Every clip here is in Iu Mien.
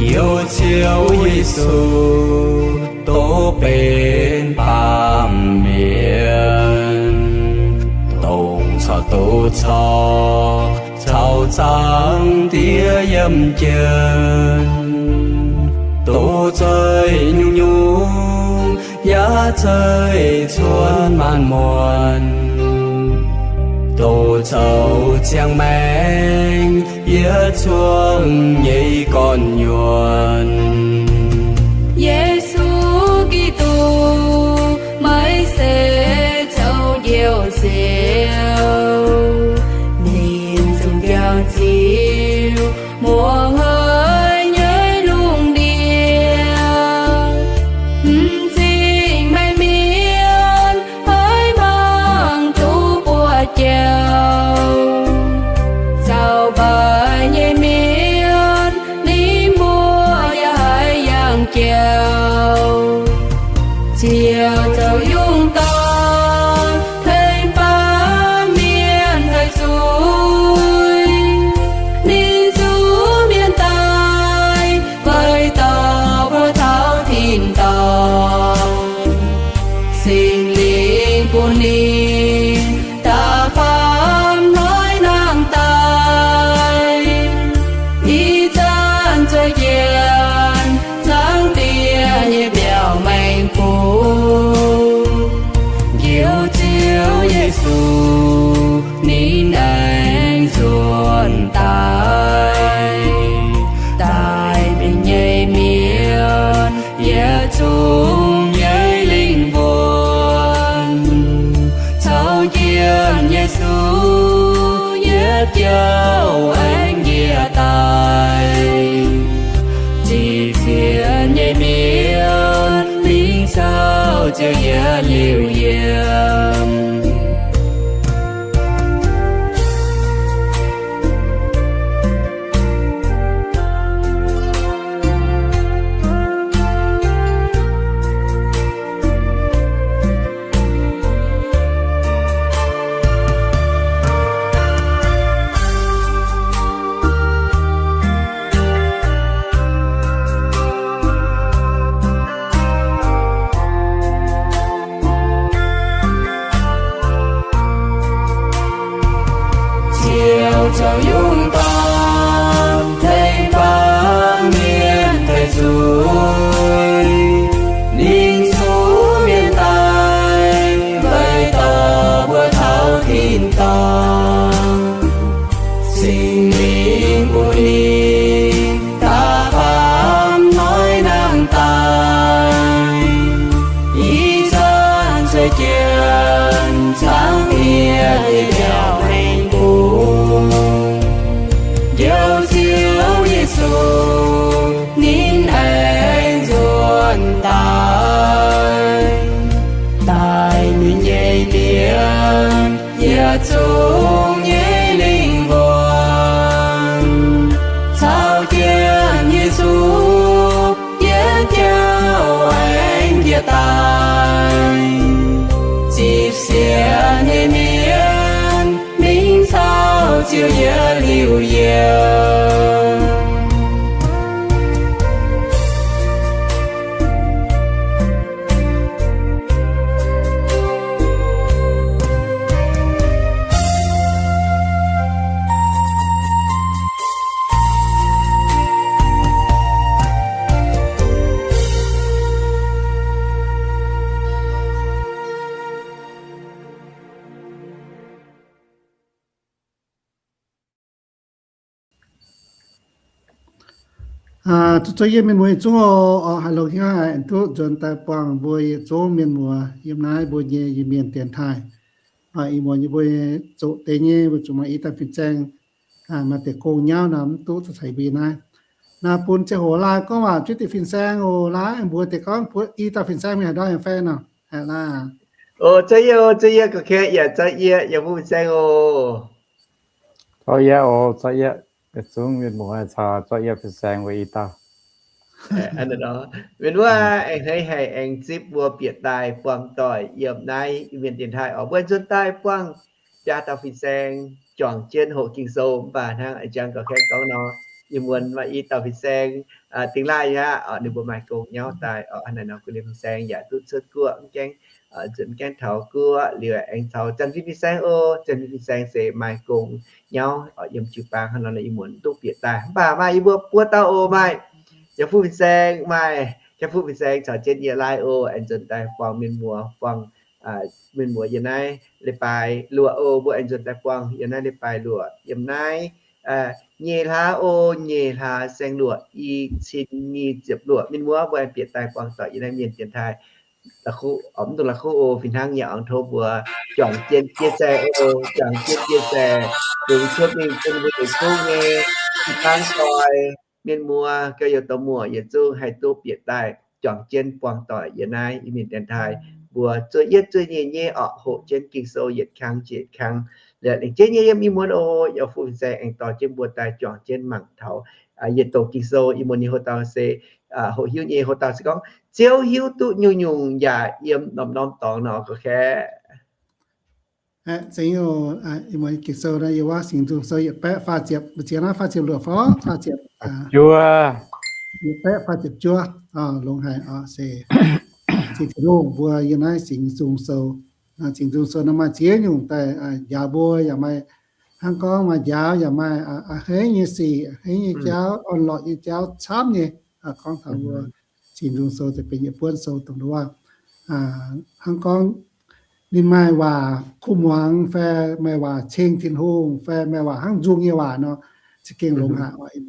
Heuc Ziouv Yesu, dov benx baamh mienh, dongh caux doz caux, caux Zaangc Diex yiem jienv, doz zeih nyungc-nyungc, yaac zeih cuotv maanc muonc, doz zoux ziangh maengc yietc zungv nyei gorn-nyuonh. Yesu Giduc, meih se zoux Njoux Nziouv, ninh zungv biaux nziu muoz-hnoi nyei lungh ndiev. M'zing meih mienh haiz mangc duqv buoz-jauv, zaux mbaaix nyei mienh ninh mbuo yaac haiz yangh jauv. Ziouv zoux yungh dorn tengx baamh mienh haih zuiz. Ninh zuqc mienh daaih weic dorh mbuo taux tin-dorngh. Singx Lingh bun ninh da'faam hnoi nangh daaih, ih zanc zueiz jienv Zaangc Diex nyei mbiaauc maengx bung. Njoux Ziouv Yesu, ninh aengx nzuonx daaih, daaih mienh nyei mienh yietc zungv nyei lingh wuonh. Caux jienv Yesu yietc jauv aengx njiec daaih, zipv sienx nyei mienh mingh caux Ziouv yietc liuz yiem. Ziouv zoux yungh dorn tengx baamh mienh haih zuiz. Ninh zuqc mienh daaih weic dorh mbuo taux tin-dorngh. Singx Lingh bun ninh da'faam hnoi nangh daaih, ih zanc zueiz jienv Zaangc Diex nyei mbiaauc maengx bung. Njoux Ziouv Yesu, ninh aengx nzuonx daaih, daaih mienh nyei mienh yietc zungv nyei lingh wuonh. Caux jienv Yesu yietc jauv aengx njiec daaih, zipv sienx nyei mienh mingh caux Ziouv yietc liuz yiem. Zuqc zueiz yie mienh muoz yietc zungv oc. Haih longx hnyouv haic duqv nzuonx daaih buangh mbuo yietc zungv mienh muoz yiem naaiv mbuo nyei Iu-Mienh dienx taaih. Ih muonz yie mbuo zoqc deix nyei mbuo zuqc maaih i dauh fin-saeng maaih deix gong nyauv nor mv duqv zuqc caux mbuo yiem naaiv. Naaiv bun ziangh hoc laai gorngv waac jienv deix fin-saeng oc. Laai mbuox deix gorngv i dauh fin-saeng mingh haaix ndau yaac fai nor. Haiz laai. O, za'yietv, za'yietv, gorqv-kaeqv yaac za'yietv, yaac mbuo fin-saeng oc. Za'yietv oc, za'yietv, yietc zungv mienh muoz caux za'yietv fin-saeng mbuo i dauh. Mienh muoz aengx hneiv haic aengx zipv mbuo bieqc daaih buangh doic yiem naaiv Iu-Mienh dienx taaih oc. Mbuo nzuonx daaih buangh biaa dauh fin-saeng juangc jienv hoqc Ging-Sou mv baac hnangv a'jang gorqv-kaeqv gorngv nor, ih muonz maaih i dauh fin-saeng, dingx laaih aqv, ninh mbuo maaih gong nyauv daaih. Hnangv naaiv nor, gu'nyuoz fin-saeng yaac duqv cuotv guoqv, mv gaengh, nzunc mv gaengh taux guoqv liuz aengx caux Janx-Fin fin-saeng oc. Janx-Fin fin-saeng se maaih gong nyauv yiem jiu-baang. Hnangv nor ih muonz duqv bieqc daaih, mv baac maaih yie mbuo buo dauh oc. Maaih Yauh Fuqv fin-saeng, maaih Yauh Fuqv fin-saeng caux jienv yie laai oc, aengx nzuonx daaih buangh mienh muoz, buangh mienh muoz yiem naaiv leiz-baaix luoqc oc. Mbuo aengx nzuonx daaih buangh yiem naaiv leiz-baaix luoqc, yiem naaiv nyei hlaax oc, nyei hlaax saeng-luoqc, i cin nyic ziepc luoqc. Mienh muoz mbuo aengx bieqc daaih buangh doic yiem naaiv mienh dienx taaih. Mv dungx la'kuqv oc, fih hnangv nyei aengx tov mbuo juangc jienv chia sẻ oc, juangc jienv chia sẻ, bungx cuotv mingh bun mbuo yietc zungv nyei hnangv doic mienh muoz, gauh youh dorh muoc yietc zungv haih duqv bieqc daaih juangc jienv buangh doic yiem naaiv mienh dienx taaih. Mbuo zuov yietv zuov nyeic nyei orqc, hoqc jienv Ging-Sou yietc kang jiex kang. Liuz lengc jeiv nyei yiem ih muonz oc, Yauh Fuqv fin-saeng aengx dorh jienv mbuo daaih juangc jienv mangc taux yietc dongh Ging-Sou. Ih muonz nyei houx-dauh se, hoqc hiuv nyei houx-dauh se gorngv Ziouv hiuv duqv nyungc-nyungc yaac yiem norm-norm dorngx nor, gorngv kaeqv. Ih muonz Ging-Sou naaiv yiem wuov Singx Nzung Sou yietc baeqv faah ziepc, mbu'ziex naaiv faah ziepc luoqc fai faah ziepc, yietc baeqv faah ziepc juov, longx haic oc. Se Tin-Hungh mbuo yiem naaiv Singx Nzung Sou, Singx Nzung Sou naaiv maaih ziex nyungc daaih njaaux mbuo, yaac maaih hnangv gorngv maaih njaaux, yaac maaih a'hneiv nyei sic, a'hneiv nyei jauv, orn-lorqc nyei jauv camv nyei. Gorngv taux mbuo Singx Nzung Sou daaih benx yietc buonv sou dongh wuov, hnangv gorngv ninh maaih waac kuv muangx fai maaih waac ceng Tin-Hungh fai maaih waac hnangv nzung nyei waac nor, za'gengh longx haic.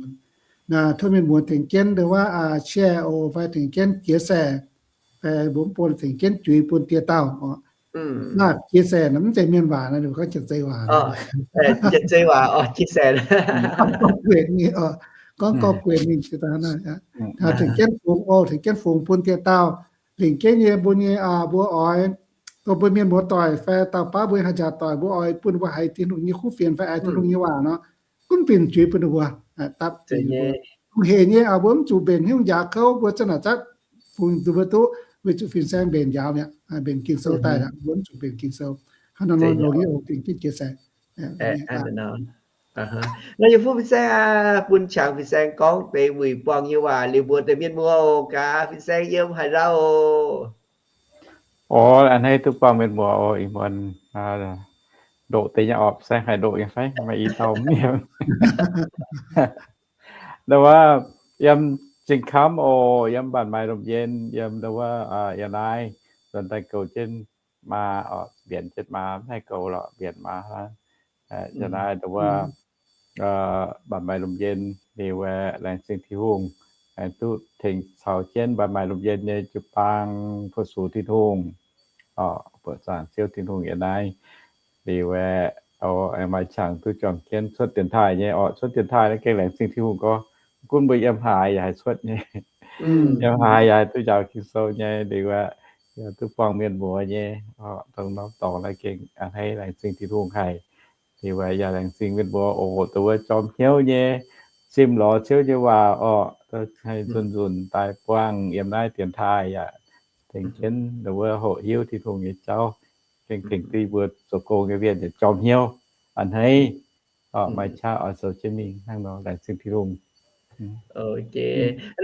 Tov mienh muoz tengx jienv dongh wuov share oc, fai tengx jienv jiex saeh, fai mbuo mv bun tengx jienv juix bun dieh dauh oc. Naaiv jiex saeh mv zeiz mienh waac, gorngv janx-zei waac, janx-zei waac, jiex saeh, gorngv gorngv guenx mingh, gorngv gorngv guenx mingh, tengx jienv fungx oc, tengx jienv fungx bun dieh dauh. Lengc jeiv nyei mbuo nyei, mbuo oix, dongh mbuo mienh muoz doic fai dauh baav mbuo haih njaaux doic, mbuo oix bun mbuo haiz Tin-Hungh nyei kuv fienx fai haiz Tin-Hungh nyei waac nor, gunv binc juix bun ninh mbuo, dapv ninh mbuo. Hungh heic nyei, mbuo mv zuqc mbenc hnyouv njaaux kouv, mbuo zanc naaic zatv fungx duqv, mbuo duqv, weic zuqc fin-saeng mbenc njaaux mi'aqv, mbenc Ging-Sou daaih aqv, mbuo mv zuqc mbenc Ging-Sou. Hnangv naaiv nor longx nyei oc, dingc jienv jiex saeng. Naaiv yie fuqv fin-saeng aqv, bun qangx fin-saeng gorngv deix wuic buangh nyei waac liuz mbuox deix mienh muoz oc. Gaax fin-saeng yiem haaix ndau oc? Orv, a'hneiv duqv buangh mienh muoz oc. Ih muonz ndoqc deix nyei orqc, fin-saeng haih ndoqc nyei fai? Maaih i dauh mienh. Ndau wuov, yiem Zingh Kamv oc, yiem Mbaanc Maaiz Lomh Yenh, yiem ndau wuov, yiem naaiv, nzuonx daaih goux jienv maa oc, mbienc jienv maa, mv haih goux lorqc, mbienc maa hnangv. Yiem naaiv ndau wuov, Mbaanc Maaiz Lomh Yenh, liuz aeqv, laengz zingh Tin-Hungh, aengx duqv tengx caux jienv Mbaanc Maaiz Lomh Yenh nyei jiu-baang fu-sux Tin-Hungh, oc, buoqc zaangc Ziouv Tin-Hungh yiem naaiv. Liuz aeqv, maaih qangx duqv juangc jienv cuotv dienx taaih nyei oc. Cuotv dienx taaih naaiv gengh laengz zingh Tin-Hungh gorx, gunv mbuo yiem haaix yaac haih cuotv nyei. Yiem haaix yaac haih duqv njaaux Ging-Sou nyei. Liuz aeqv, yaac duqv buangh mienh muoz nyei, dongh norm dorngx naaiv gengh a'hneiv laengz zingh Tin-Hungh haic. Liuz aeqv, yaac laengz zingh mienh muoz oc, dongh wuov jorm hnyouv nyei, zimh lorz Ziouv nyei waac oc, haih nzunc-nzunc daaih buangh yiem naaiv dienx taaih yaac tengx jienv dongh wuov hoqc hiuv Tin-Hungh nyei jauv, gengh tengx duqv mbuo zoux gong nyei mienh yietc jorm hnyouv, a'hneiv oc, maaih qaqv oix zoux jienv mingh hnangv nor, laengz zingh Tin-Hungh.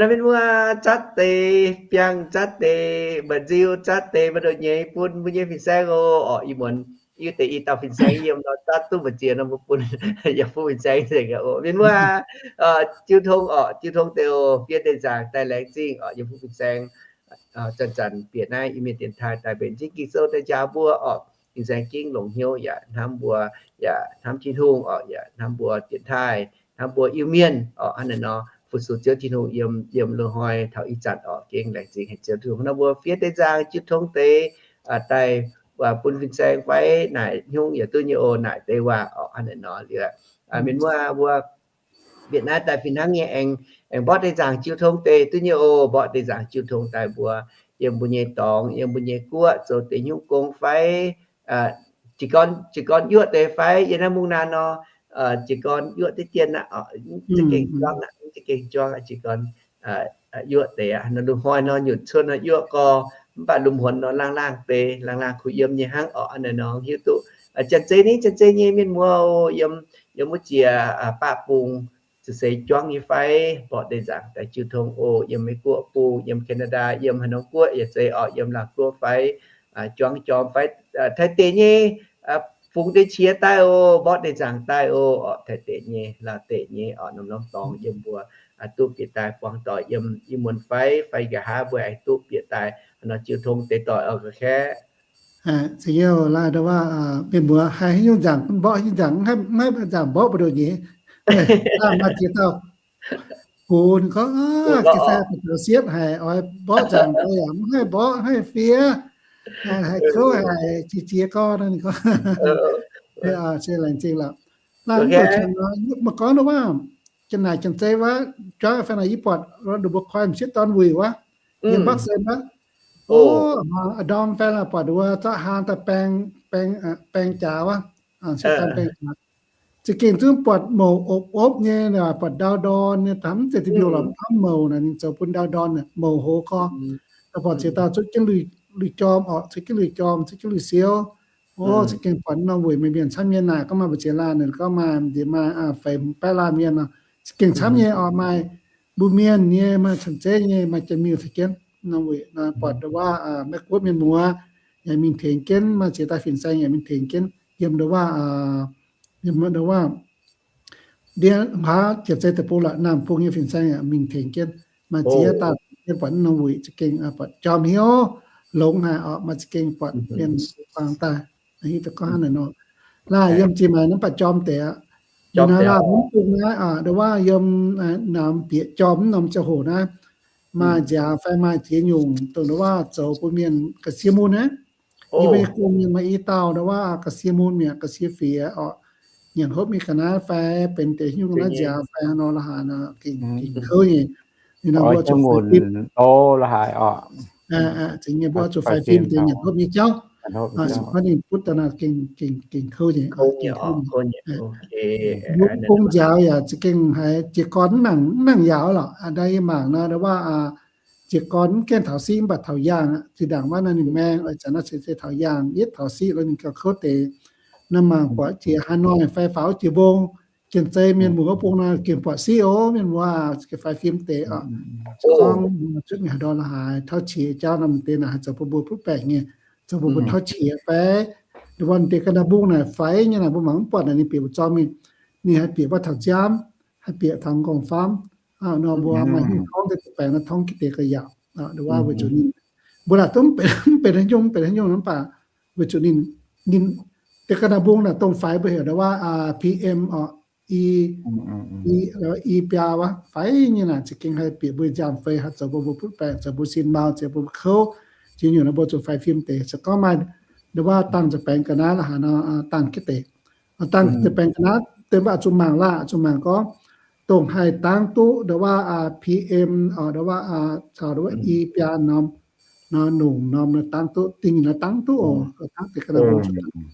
Mienh muoz zatv deix, biangh zatv deix, mba'nziu zatv deix, mba'ndoqc nyei bun mbuo nyei fin-saeng oc. Oc, ih muonz yie deix i dauh fin-saeng yiem nor, zatv duqv mba'nziex nor mbuo bun yaac bun fin-saeng nzengc oc. Mienh muoz, jiu tong oc, jiu tong deix oc, fiev deix nzaangc daaih laengz zingh oc, yaac bun fin-saeng zanc-zanc bieqc naaiv Iu-Mienh dienx taaih daaih mbenc nzingh Ging-Sou daaih njaaux mbuo oc. Fin-saeng gengh longx hnyouv yaac hnamv mbuo, yaac hnamv Tin-Hungh oc, yaac hnamv mbuo dienx taaih, hnamv mbuo Iu-Mienh oc. Hnangv naaiv nor fu-sux Ziouv Tin-Hungh yiem, yiem loz-hnoi taux ih zanc oc, gengh laengz zingh haic Ziouv Tin-Hungh nor mbuo fiev deix nzaangc jiu tong deix daaih bun fin-saeng fai naaic nyungc yaac duqv nyei oc, naaic deix waac oc. Hnangv naaiv nor liuz, mienh muoz mbuo bieqc naaiv daaih fih hnangv nyei aengx, aengx mborqv deix nzaangc jiu tong deix duqv nyei oc. Mborqv deix nzaangc jiu tong daaih mbuo yiem mbuo nyei dorngx, yiem mbuo nyei guoqv zoux deix nyungc gong fai jiez gorn, jiez gorn yuoqv deix fai yiem naaiv mungv naaiv nor, jiez gorn yuoqv deix dien aqv, za'gengh juangv aqv, za'gengh juangv jiez gorn yuoqv deix aqv. Nor loz-hnoi nor nyutc cuotv nor yuoqv gorx, mv baac lungh muonz nor laangh laangh deix, laangh laangh kuh yiem nyei hnangv oc. Hnangv naaiv nor hiuv duqv janx-zei ni, janx-zei nyei mienh muoz yiem, yiem wuov jiex baqv bung se se juangv nyei fai, mborqv deix nzaangc daaih jiu tong oc, yiem Meiv Guoqv bung, yiem Canada, yiem haaix norm guoqv yaac zeiz orqc, yiem Laauh Guoqv fai, juangv jorm fai, Taiv deic nyei, fungx deix qiex daaih oc, mborqv deix nzaangc daaih oc, orqc, Taiv deic nyei, Laauh deic nyei, orqc, norm-norm dorngx yiem mbuo duqv bieqc daaih buangh doic yiem i muonz fai, fai nqa'haav mbuo aengx duqv bieqc daaih nor jiu tong deix doic oc, ga'kaeqv. Za'gengh laaih ndau waac, mienh muoz haih haaix nyungc nzaangc mborqv haaix nyungc nzaangc, mv haih nzaangc mborqv buoz-ndoqv nyei. Daaih maaih ziex dauh gox ninh gorngv, ga'naaiv daaih taux sietv haic, oix mborqv nzaangc daaih yaac mv haih mborqv, haih fiev, haih kouv haic, qiex jiez gorngv ninh gorngv, se laengz zingh lorqc. Laanh mv baac maaih gorngv ndau waac, janx naaic janx-zei wuov, juangv fai naaic yie buatc ninh mbuo koi m'sieqv dorn wuic wuov, yiem Bắc Sơn wuov. O, ndorm fai naaic buatc wuov zorqv haan daaih baeng, baeng jaax wuov, m'sieqv dorn baeng jaax. Za'gengh zungv buatc mouc opv-opv nyei, buatc ndau-ndorn nyei, mv zeiz diuh mbiouh lorqc, mv hnamv mouc naaic, ninh zoux bun ndau-ndorn mouc hoz gorx. Buatc ziex dauh zuqv jienv lui-jorm orqc, zuqv jienv lui-jorm, zuqv jienv lui-siouv. O, za'gengh buatc norm weic meih mienh camv nyei naaic, gorngv maaih mbu'ziex laanh naaic, gorngv maaih nziex maaih feix hmz baeqv laanh mienh nor, za'gengh camv nyei orqc, maaih mbuo mienh nyei, maaih cien-ceqv nyei, maaih jiex miuh za'gengh norm weic nor, buatc ndau waac Meiv Guoqv mienh muoz yaac mingh tengx jienv, maaih ziex daaih fin-saeng yaac mingh tengx jienv yiem ndau waac, yiem ndau waac ndiev haav jiex zei deic-bung lorqc, naamh bung nyei fin-saeng yaac mingh tengx jienv. Maaih ziex daaih jienv buatc norm weic za'gengh buatc jorm hnyouv longx haic orqc, maaih za'gengh buatc mienh kuangx daaih. Hiuv duqv gorngv hnangv naaic nor, laaih yiem ziex maaiz naaiv buatc jorm deix aqv. Yiem naaiv laaih mv bung naaiv ndau waac yiem naamh bieqc jorm mv norm ziangh hoc naaiv, maaih nziaaux fai maaih ziex nyungc dongh ndau waac zoux bun mienh ga'sie mun aqv. Yie mbuo nyei gong mienh maaih i dauh ndau waac ga'sie mun mi'aqv, ga'sie fiex orqc, nyanc hopv mingh ga'naaiv fai benx deix nyungc naaiv nziaaux fai haaix nor la'haaix nor, gengh kouv nyei. Ninh nor mbuo zuqc faix fim, zingx nyei mbuo zuqc faix fim deix nyanc hopv nyei jauv. Se gorngv ninh butv daaih nor, gengh kouv nyei. Mbuo gong nziaaux yaac za'gengh haiz jiez gorn mv nangc, mv nangc yaauc lorqc. Ndau yie mangc nor ndau waac jiez gorn mv gaengh taux siqv mv baac taux yaangh aqv. Zinh ndaangc wuov nor ninh maeng, zanc naaiv se taux yaangh, yietv taux siqv lo ninh gauh kouv deix. Naaiv mangc buatc jiex Hà Nội fai faaux jiex mbong, janx-zei mienh muoz wuov bung nor gengh buatc siqv oc, mienh muoz, faix fim deix oc. Se gorngv cuotv mingh haaix ndau la'haaix tauv qiex jauv nor, deix naaic haih zoux bun mbuo butv baengc nyei, zoux bun mbuo tauv qiex fai ndau wuov deix ga'naaiv mbong naaic faix nyei naaic, mbuo mangc mv buatc naaic ninh bieqc mbu'zorng mingh, ninh haih bieqc mbuo taux nziaamv, haih bieqc taux m'nqorngv faamv. Nor mbuo maaih hnyouv torngv deix baengc nor torngv gitv deix ga'yaauc. Ndau wuov weic zuqc ninh, mbuo laaic duqv mv benx haaix nyungc, mv benx haaix nyungc mv baac weic zuqc ninh, ninh deix ga'naaiv mbong naaic dongh faix mbuo heuc ndau wuov P M oc, i, i biaa wuov faix nyei naaic za'gengh haih bieqc mbuo nziaamv fei, haih zoux bun mbuo butv baengc, zoux mbuo sin mau, zoux bun mbuo kouv. Ziex nyungc nor mbuo zuqc faix fim deix. Se gorngv maaih ndau wuov dangh nza'baengx ga'naaiv la'haaix nor dangh jienv deix. Dangh nza'baengx ga'naaiv deix mbuo zuqc mangc laah, zuqc mangc gorngv dongh haih dangv duqv ndau wuov P M, ndau wuov caux ndau wuov i biaa norm, nor nongc norm dangv duqv, dingh nor dangv duqv oc, dangv deix ga'naaiv mbong zuqc dangh.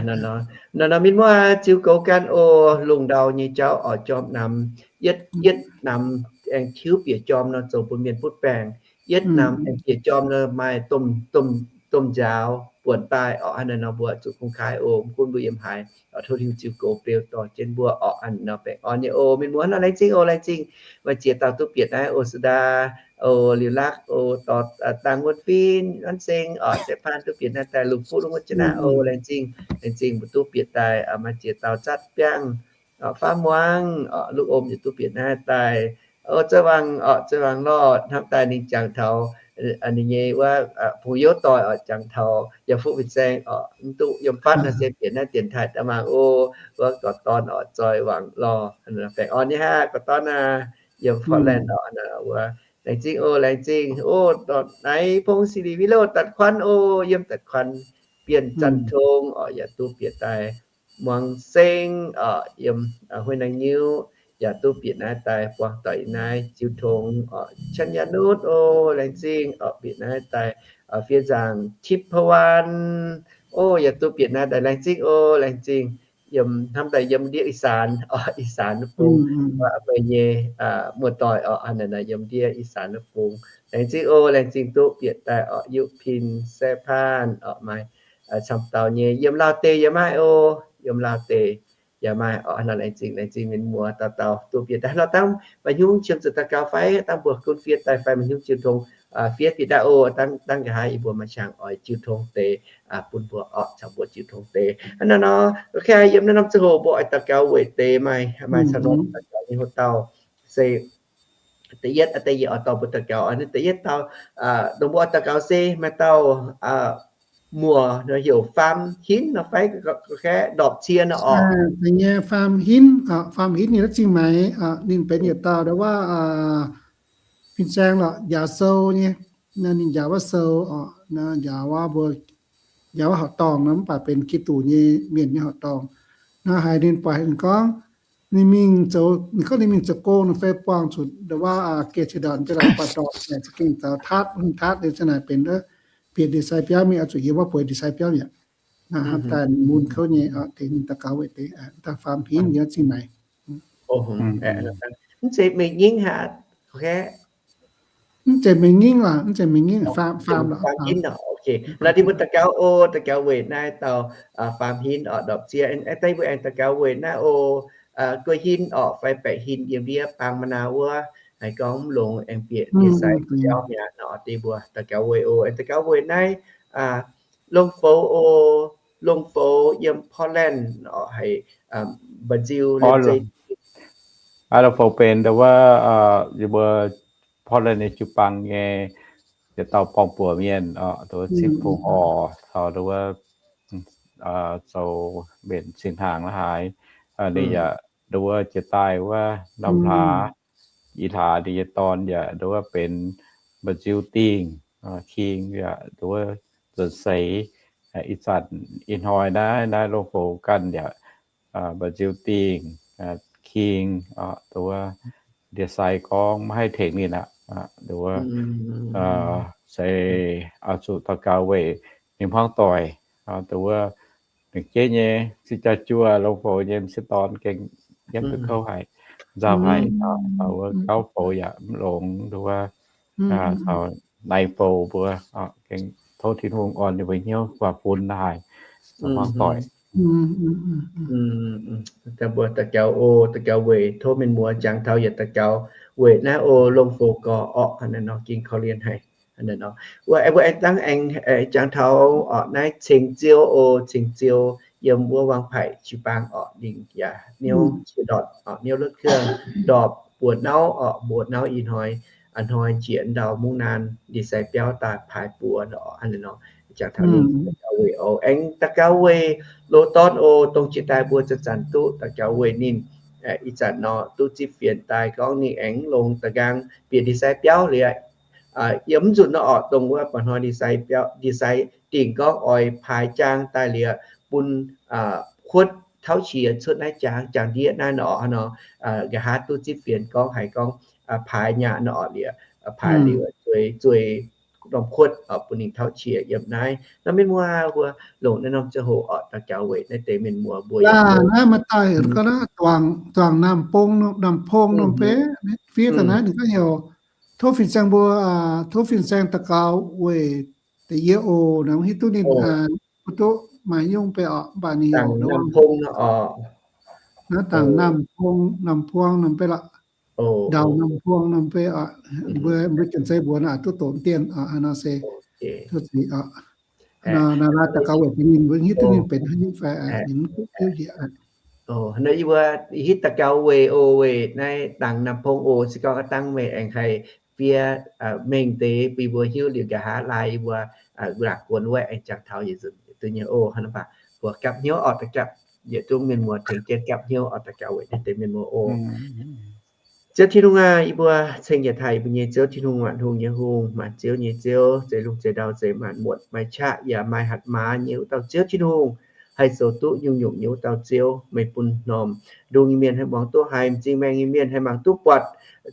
Nor, nor, mienh muoz, ziux goux ganh oc. Lungh ndau nyei jauv oix jorm namx, yietv, yietv namx aengx tiuv bieqc jorm nor zoux bun mienh butv baengc. Yietv namx aengx bieqc jorm nor maaih domh, domh, domh nziaaux buonc daaih oc. Hnangv naaiv nor mbuo zuqc kungx kaaiv oc. Mv gunv mbuo yiem haaix, tov Tin-Hungh ziux goux beu dorh jienv mbuo oc. Hnangv naaiv nor baengh orn nyei oc. Mienh muoz, hnangv naaiv laengz zingh oc, laengz zingh. Maaih ziex dauh duqv bieqc naaiv oc, Suda oc, Liuz Lakv oc, dorh dangh wuonv fin, An Seng oc, Seix Paan duqv bieqc naaiv daaih, lungh fuqv lungh wuov jienv naaiv oc. Laengz zingh, laengz zingh mbuo duqv bieqc daaih. Maaih ziex dauh Zatv Biangh, Faav Muangx, Luv Om yaac duqv bieqc naaiv daaih. O, Zei Wangc oc, Zei Wangc Lorh hnamv daaih ninh jangx taux ninh nyei wuov pong youv doic oc, jangx taux yaac fuqv fin-saeng oc, mv duqv yiem fatv nor se bieqc naaiv dienx taaih daaih mangc oc. Wuov gorqv-dorn oc, Zei Wangc Lorh, baengh orn nyei haic gorqv-dorn aac, yiem Portland oc. Wuov laengz zingh oc, laengz zingh oc. Naaiv Pong Sili Viloh Datc Kuan oc, yiem Datc Kuan, Bienh Zanh Tong oc, yaac duqv bieqc daaih. Muangx Seng oc, yiem Huin Naang Nyiuv yaac duqv bieqc naaiv daaih buangh doic naaiv jiu tong oc. Chan Yaa Nutv oc, laengz zingh oc, bieqc naaiv daaih. Fiev Nzaangc Tipv Pawaan oc, yaac duqv bieqc naaiv daaih, laengz zingh oc, laengz zingh. Yiem hnamv daaih yiem ndiev Ih Saanx oc, Ih Saanx wuov bung, meih nyei muoz-doic oc, hnangv naaiv yiem ndiev Ih Saanx wuov bung. Laengz zingh oc, laengz zingh duqv bieqc daaih oc. Yuqv Pin, Seix Paan oc, maaih camv dauh nyei. Yiem Laauv deic yaac maaih oc, yiem Laauv deic. yaac maaih oc. Nor laengz zingh, laengz zingh mienh muoz dauh dauh duqv bieqc daaih. Nor dangv maaih hnyouv qiemx zuqc daux gaux fai dangv mbuo gunv fiev daaih fai maaih hnyouv jiu tong fiev bieqc daaih oc. Dangv, dangv nqa'haav yie mbuo maaih qangx oix jiu tong deix bun mbuo oc, caux mbuo jiu tong deix. Hnangv naaiv nor, yiem naaiv norm ziangh hoc mbuo oix daux gaux weic deix maaih, maaih caux norm daux gaux nyei hoc dauh se da'yietv, da'yietv oix dorh mbuo daux gaux, da'yietv dauh, dongh mbuo oix daux gaux se maaih dauh muoc nor heuc Faam Hinv nor fai, kaeqv ndorpc cie nor oc. Nyei Faam Hinv, Faam Hinv ninh zingh maengx, ninh benx yietc dauh ndau wuov fin-saeng lorqc, njaaux sou nyei. Ninh njaaux wuov sou oc, njaaux wuov mbuo, njaaux wuov horqc dorngh nor, mv baac benx Giduc nyei mienh nyei horqc dorngh. Naaiv haiz ninh buatc ninh gorngv, ninh mingh zoux, ninh gorngv ninh mingh zoux gong nor fai buangh zuqc ndau wuov geh ceix ndorn jienv lorqc, buatc ndorpc naaic za'gengh zaux taatv, hungh taatv liuz ziang naaic benx bieqc ndie-sai biauv mingh, oix zuqc yiem wuov bueix ndie-sai biauv mi'aqv. Naaiv hnamv daaih mun kouv nyei, tengx ninh daux gaux weic deix, daaih Faam Hinv yaac zingh maengx. Mv zeiz Mengh Nyingv haic, mv zeiz Mengh Nyingv lorqc, mv zeiz Mengh Nyingv, Faam, Faam lorqc. La'dih mbuo daux gaux oc, daux gaux weic naaiv dauh Faam Hinv oc, ndorpc cie. Daaih mbuo aengx daux gaux weic naaiv oc, Guei Hinv oc, fai Baeqc Hinv yiem ndiev Baang Ma'naa wuov, haiz gorngv mv longx aengx bieqc ndie-sai biauv mi'aqv nor, deix mbuo daux gaux weic oc. Aengx daux gaux weic naaiv Longx Foux oc, Longx Foux yiem Portland oc, haiz mba'nziu liemh zeih. Longx Foux benx ndau wuov yie mbuo Portland nyei jiu-baang nyei yietc dauh borng-buoc mienh oc, ndau wuov cingv fungx horc caux ndau wuov zoux mbenc cing hnaangx la'haaix. Ninh yaac ndau wuov jiex daaih wuov ndau hlaax, ih hlaax ninh nyei dorn yaac ndau wuov benx mba'nziu dingh, king yaac ndau wuov nzuonx seix. Ih zanc ih hnoi naaiv, naaiv Longx Foux ganh yaac mba'nziu dingh, king, ndau wuov ndie-sai gorngv maiv haih tengx ninh aqv. Ndau wuov se oix zuqc daux gaux weic ninh hmuangv doic. Ndau wuov lengc jeiv nyei, zinh jaa-juoh Longx Foux nyei m'sieqv dorn gengh yiem duqv kouv haic, nzauh haic. Ndau wuov Gauv Foux yaac mv longx, ndau wuov caux Naix Foux mbuo gengh tov Tin-Hungh orn ninh mbuo hnyouv guaax fun la'haaix, hmuangv doic. Mbuo daux gaux oc, daux gaux weic tov mienh muoz jangx taux yietc daux gaux weic naaiv oc, Longx Foux gorx orqc, hnangv naaiv nor gengh korv-lienh haic. Wuov, mbuo aengx dangv aengx jangx taux orqc naaiv Ceng Ziou oc, Ceng Ziou yiem wuov Wangpaic jiu-baang orqc, ninh yaac niouv qiex ndorpc orqc, niouv lotv kuonv ndorpc mbuoqc nauv orqc, mbuoqc nauv ih hnoi, a'hnoi njiec ndau mungv naan ndie-sai biauv daaih paaix buoz orqc, hnangv naaiv nor. Jangx taux ninh daux gaux weic oc, aengx daux gaux weic loz-dorn oc, dongh jiex daaih mbuo zanc-zanc duqv daux gaux weic ninh. Ih zanc nor duqv zipv fienx daaih gorngv ninh aengx longx da'nqaang bieqc ndie-sai biauv liuz, yiem mv nzunc nor orqc, dongh wuov mba'hnoi ndie-sai biauv, ndie-sai dingh gorngv oix paaix jaang daaih liuz bun kuotv tauv qiex cuotv naaiv jaang, jaang-ndiev naaiv nor, nqa'haav duqv zipv fienx gorngv haiz gorngv paaix nyaqc nor orqc, liuz paaix liuz zueiz, zueiz norm kuotv bun ninh tauv qiex yiem naaiv. Nor mienh muoz mbuo longc naaiv norm ziangh hoc orqc daux gaux weic naaiv deix mienh muoz mbuo yaac naaiv maaih daaih heuc gorngv duangc, duangc Namh Pong, Namh Pong norm beiv fiev daaih naaiv ninh gorngv heuc tov fin-saeng mbuo, tov fin-saeng daux gaux weic da'yietv oc, naaiv hiuv duqv ninh mbuo duqv maaih nyungc beiv orqc, mv baac ninh heuc Namh Pong, naaiv dangc Namh Pong, Namh Puong norm beiv lorqc. Ndau Namh Puong norm beiv, mbuo, mbuo janx-zei mbuox naaiv duqv doqc dien oc, nor se, naaiv daux gaux weic ninh mbuo hiuv duqv ninh benx haaix nyungc fai ninh mv duqv hiuv njiec. Nor yie mbuo hitv daux gaux weic oc, weic naaiv dangc Namh Pong oc, se gorngv aav dangh meih aengx haih fiev mengh deix bun yie mbuo hiuv liuz nqa'haav laai yie mbuo laangc guon wuov aengx jangx taux yietc nzunc duqv nyei oc. Hnangv naaiv baac mbuo gapv hnyouv orqc daux gapv, yietc zungv mienh muoz tengx jienv gapv hnyouv orqc daux gaux weic naaiv deix mienh muoz oc. Ziouv Tin-Hungh aah, yie mbuo ceng yietc taaih yie mbuo nyei Ziouv Tin-Hungh, maanc hungh nyei hungh, maanc ziouv nyei Ziouv, zeix lungh zeix ndau, zeix maanc muotc, maaih qaqv yaac maaih hatc maaz nyei wuov dauh Ziouv Tin-Hungh, haih zoux duqv nyungc-nyungc nyei wuov dauh Ziouv. Meih bun m'normh ndongc nyei mienh haih muangx duqv haiz, m'zing maengh nyei mienh haih mangc duqv buatc,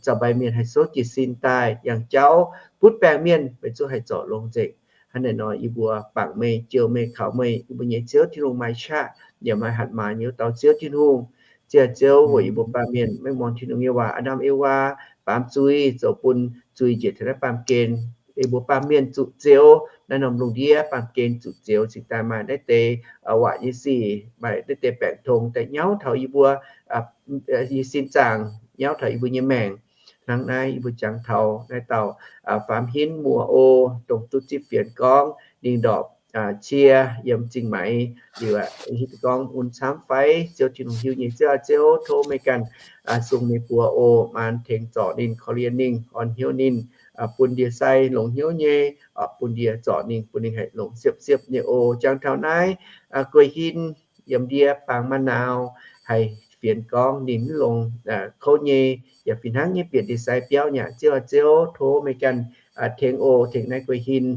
zaux mbaix mienh haih souv jiez sin daaih, yangh jauv butv baengc mienh meih zungv haih zorc longx nzengc. Hnangv naaiv nor yie mbuo bangc meih, jouh meih, kaux meih, yie mbuo nyei Ziouv Tin-Hungh, maaih qaqv yaac maaih hatc maaz nyei wuov dauh Ziouv Tin-Hungh. Ziouv, Ziouv, weic yie mbuo baamh mienh maiv muangx Tin-Hungh nyei waac, Aaa^ndam, Ewaa baamz zuiz, zoux bun zuiz njiec taux naaiv baamh gen, yie mbuo baamh mienh zuqc zioux naaiv norm lungh ndiev, baamh gen zuqc zioux cingx daaih maaih naaiv deix waac nyei sic, maaih naaiv deix baengc tong daaih nyauv taux yie mbuo nyei sin zaangc, nyauv taux yie mbuo nyei maengc. Hnangv naaiv yie mbuo jangx taux naaiv dauh faam hinv muoz o, dongh duqv zipv fienx gorngv ninh ndorpc cie yiem Zingh Maix liuz, hiuv duqv gorngv mun camv fai? Ziouv Tin-Hungh hiuv nyei. Ziouv aac, Ziouv tov meih ganh sung meih buoz oc, maan tengx zorc ninh, korv-lienh ninh, orn hnyouv ninh, bun ndie sai longx hnyouv nyei, bun ndie zorc ninh, bun ninh haih longx siepv-siepv nyei oc. Jangx taux naaiv guei hin yiem ndie baang maiv naauz, haih fienx gorngv ninh mv longx kouv nyei, yaac fih hnangv nyei bieqc ndie sai biauv nyei aqv. Ziouv aac, Ziouv tov meih ganh tengx oc, tengx naaiv guei hin,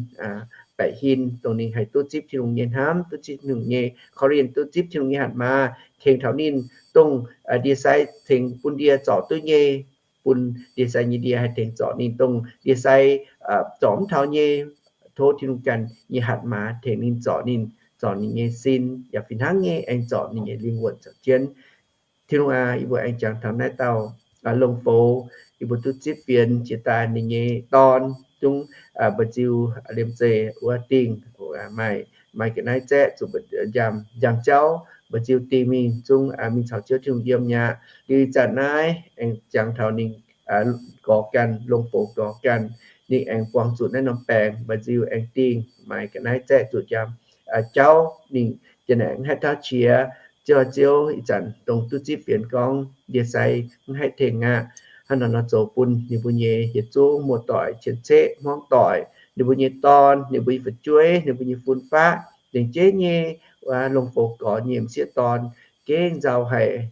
baeqc hin, dongh ninh haih duqv zipv Tin-Hungh nyei hnamv, duqv zipv Tin-Hungh nyei korv-lienh, duqv zipv Tin-Hungh nyei hatc maaz, tengx taux ninh dongh ndie sai tengx bun ndie zorc duqv nyei, bun ndie sai nyei ndie haih tengx zorc ninh, dongh ndie sai zorc mv taux nyei, tov Tin-Hungh ganh nyei hatc maaz tengx ninh, zorc ninh, zorc ninh nyei sin, yaac fih hnangv nyei aengx zorc ninh nyei lingh wuonh caux jienv. Tin-Hungh aac, yie mbuo aengx jangx taux naaiv dauh longx foux, yie mbuo duqv zipv fienx jiex daaih ninh nyei dorn, zungv mba'nziu liemh zeih wuov dingh, maaih, maaih ga'naaiv zaeqv zuqc njang jauv, mba'nziu dingh mingh zungv mingh caux Ziouv Tin-Hungh yiem mi'aqv. Liuz ih zanc naaiv aengx jangx taux ninh gorx ganh, longx foux gorx ganh, ninh aengx buangh zuqc naaiv norm baengc, mba'nziu aengx dingh, maaih ga'naaiv zaeqv zuqc njang jauv, ninh jiex naaic mv haih tauv qiex. Ziouv, Ziouv, ih zanc dongh duqv zipv fienx gorngv ndie sai mv haih tengx aqv. Hnangv naaiv nor zoux bun ninh mbuo nyei yietc zungv muoz-doic, cien-ceqv, hmuangv-doic, ninh mbuo nyei dorn, ninh mbuo nyei fu'jueiv, ninh mbuo nyei fun-faqv, lengc jeiv nyei longx foux gorx nyei m'sieqv dorn gengh nzauh haic,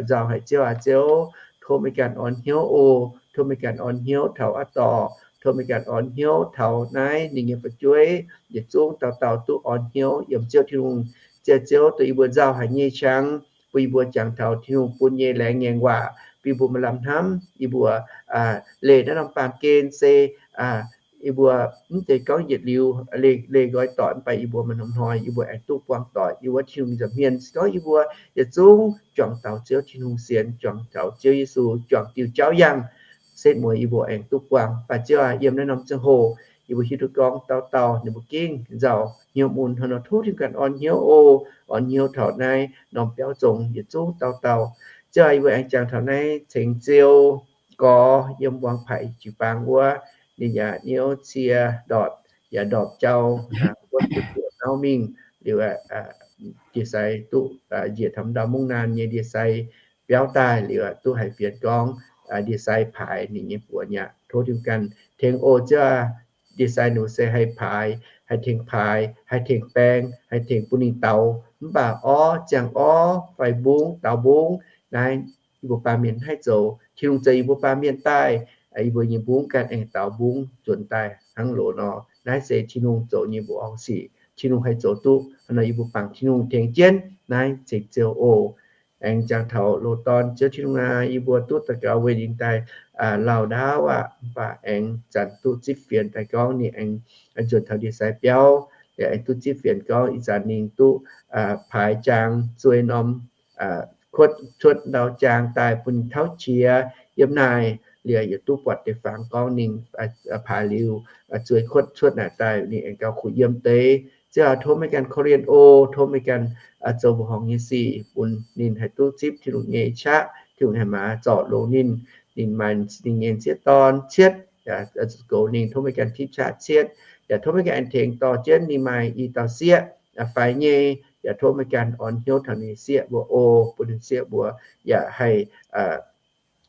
nzauh haic. Ziouv aac, Ziouv, tov meih ganh orn hnyouv oc. Tov meih ganh orn hnyouv taux aqv dorh. Tov meih ganh orn hnyouv taux naaiv ninh nyei fu'jueiv yietc zungv dauh dauh duqv orn hnyouv yiem Ziouv Tin-Hungh. Ziouv, Ziouv, dongh yie mbuo nzauh haic nyei qangx, bun yie mbuo jangx taux Tin-Hungh bun nyei laengz ngaengc waac, bun yie mbuo maaih lamh hnamv. Yie mbuo leih naaiv norm baamh gen se yie mbuo mv zeiz gorngv yietc liuz leih nqoi doic, mv baac yie mbuo maaih norm hnoi yie mbuo aengx duqv buangh doic yiem wuov Tin-Hungh nza'hmien. Se gorngv yie mbuo yietc zungv juangc taux Ziouv Tin-Hungh sienx, juangc taux Ziouv Yesu, juangc diuh jauv yangh, setv mueiz yie mbuo aengx duqv buangh. Mv baac Ziouv aac, yiem naaiv norm ziangh hoc yie mbuo hiuv duqv gorngv dauh dauh ninh mbuo gengh nzauh hnyouv mun. Hnangv nor tov Tin-Hungh ganh orn hnyouv oc. Orn hnyouv taux naaiv norm biauv zong yietc zungv dauh dauh. Ziouv aac, yie mbuo aengx jangx taux naaiv ceng-ziou gorx yiem Wangpaic jiu-baang wuov, ninh yaac niouv cie ndorpc, yaac ndorpc jauv, wuov duqv buoqc nauv mingh liuz, ndie-sai duqv njiec taux ndau mungv naanh nyei ndie-sai biauv daaih liuz, duqv haiz fienx gorngv ndie-sai paaix ninh nyei buoz aqv. Tov Tin-Hungh ganh tengx oc. Ziouv aac, ndie-sai ninh mbuo se haih paaix, haih tengx paaix, haih tengx baeng, haih tengx bun ninh daux. Mv baac orv, ziangh orv fai mbungv, daux mbungv, naaiv yie mbuo baamh mienh haih zoux. Tin-Hungh zoux yie mbuo baamh mienh daaih, yie mbuo nyei mbungv ganh aengx daux mbungv nzuonx daaih hnangv loz nor. Naaiv se Tin-Hungh zoux nyei mbuoqc orqv sic. Tin-Hungh haih zoux duqv. Hnangv nor yie mbuo bangc Tin-Hungh tengx jienv naaiv ceng-ziou oc. Aengx jangx taux loz-dorn. Ziouv Tin-Hungh aac, yie mbuo duqv daux gaux weic ninh daaih lauh ndaauv aqv. Mv baac aengx zanc duqv zipv fienx daaih gorngv ninh aengx nzuonx taux ndie-sai biauv. Liuz aengx duqv zipv fienx gorngv ih zanc ninh duqv paaix jaang zuei norm kuotv cuotv ndau jaang daaih bun ninh tauv qiex yiem naaic. Liuz yietc duqv buatc deix fangx gorngv ninh paaix liuz zuei kuotv cuotv naaic daaih ninh aengx gauh kuh yiem deix. Ziouv aac, tov meih ganh korv-lienh oc. Tov meih ganh zoux mbuoqc horngc nyei sic bun ninh haih duqv zipv Tin-Hungh nyei qaqv, Tin-Hungh haih maaz zorc longx ninh. Ninh maaih ninh nyei sieqv dorn cietv, goux ninh, tov meih ganh tipv qaqv cietv. Yaac tov meih ganh aengx tengx dorh jienv ninh maaih i dauh sieqv faix nyei. Yaac tov meih ganh orn hnyouv taux ninh sieqv mbuo oc, bun ninh sieqv mbuo yaac haih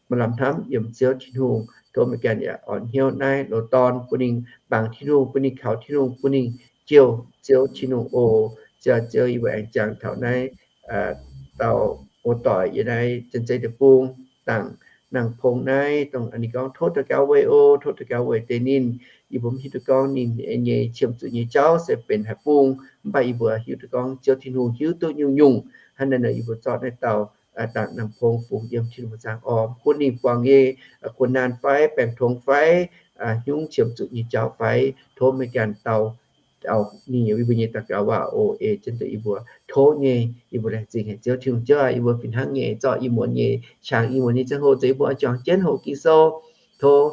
maaih lamh hnamv yiem Ziouv Tin-Hungh. Tov meih ganh yaac orn hnyouv naaiv loz-dorn bun ninh bangc Tin-Hungh, bun ninh kaux Tin-Hungh, bun ninh jouh Ziouv Tin-Hungh oc. Ziouv, Ziouv, yie mbuo aengx jangx taux naaiv dauh muoz-doic yiem naaiv Janx-Zei Deic-Bung, dangc Nangh Pong naaiv, dongh ninh gorngv tov daux gaux weic oc, tov daux gaux weic deix ninh. Yie mbuo mv hiuv duqv gorngv ninh nyei qiemx zuqc nyei jauv se benx haaix bung, mv baac yie mbuo hiuv duqv gorngv Ziouv Tin-Hungh hiuv duqv nyungc-nyungc. Hnangv naaiv nor yie mbuo zorqv naaiv dauh dangc Nangh Pong fungx yiem Tin-Hungh zaangv orn, bun ninh buangh nyei kuv naanh fai, baengh tongx fai, hnyungv qiemx zuqc nyei jauv fai, tov meih ganh dau ninh yiem yie mbuo nyei daux gaux waac oc. Ei jienv deix yie mbuo tov nyei, yie mbuo laengz zingh haic Ziouv Tin-Hungh. Ziouv aac, yie mbuo fih hnangv nyei zorqv ih muonz nyei qangx, ih muonz nyei ziangh hoc nzengc yie mbuo juangc jienv hoqc Ging-Sou. Tov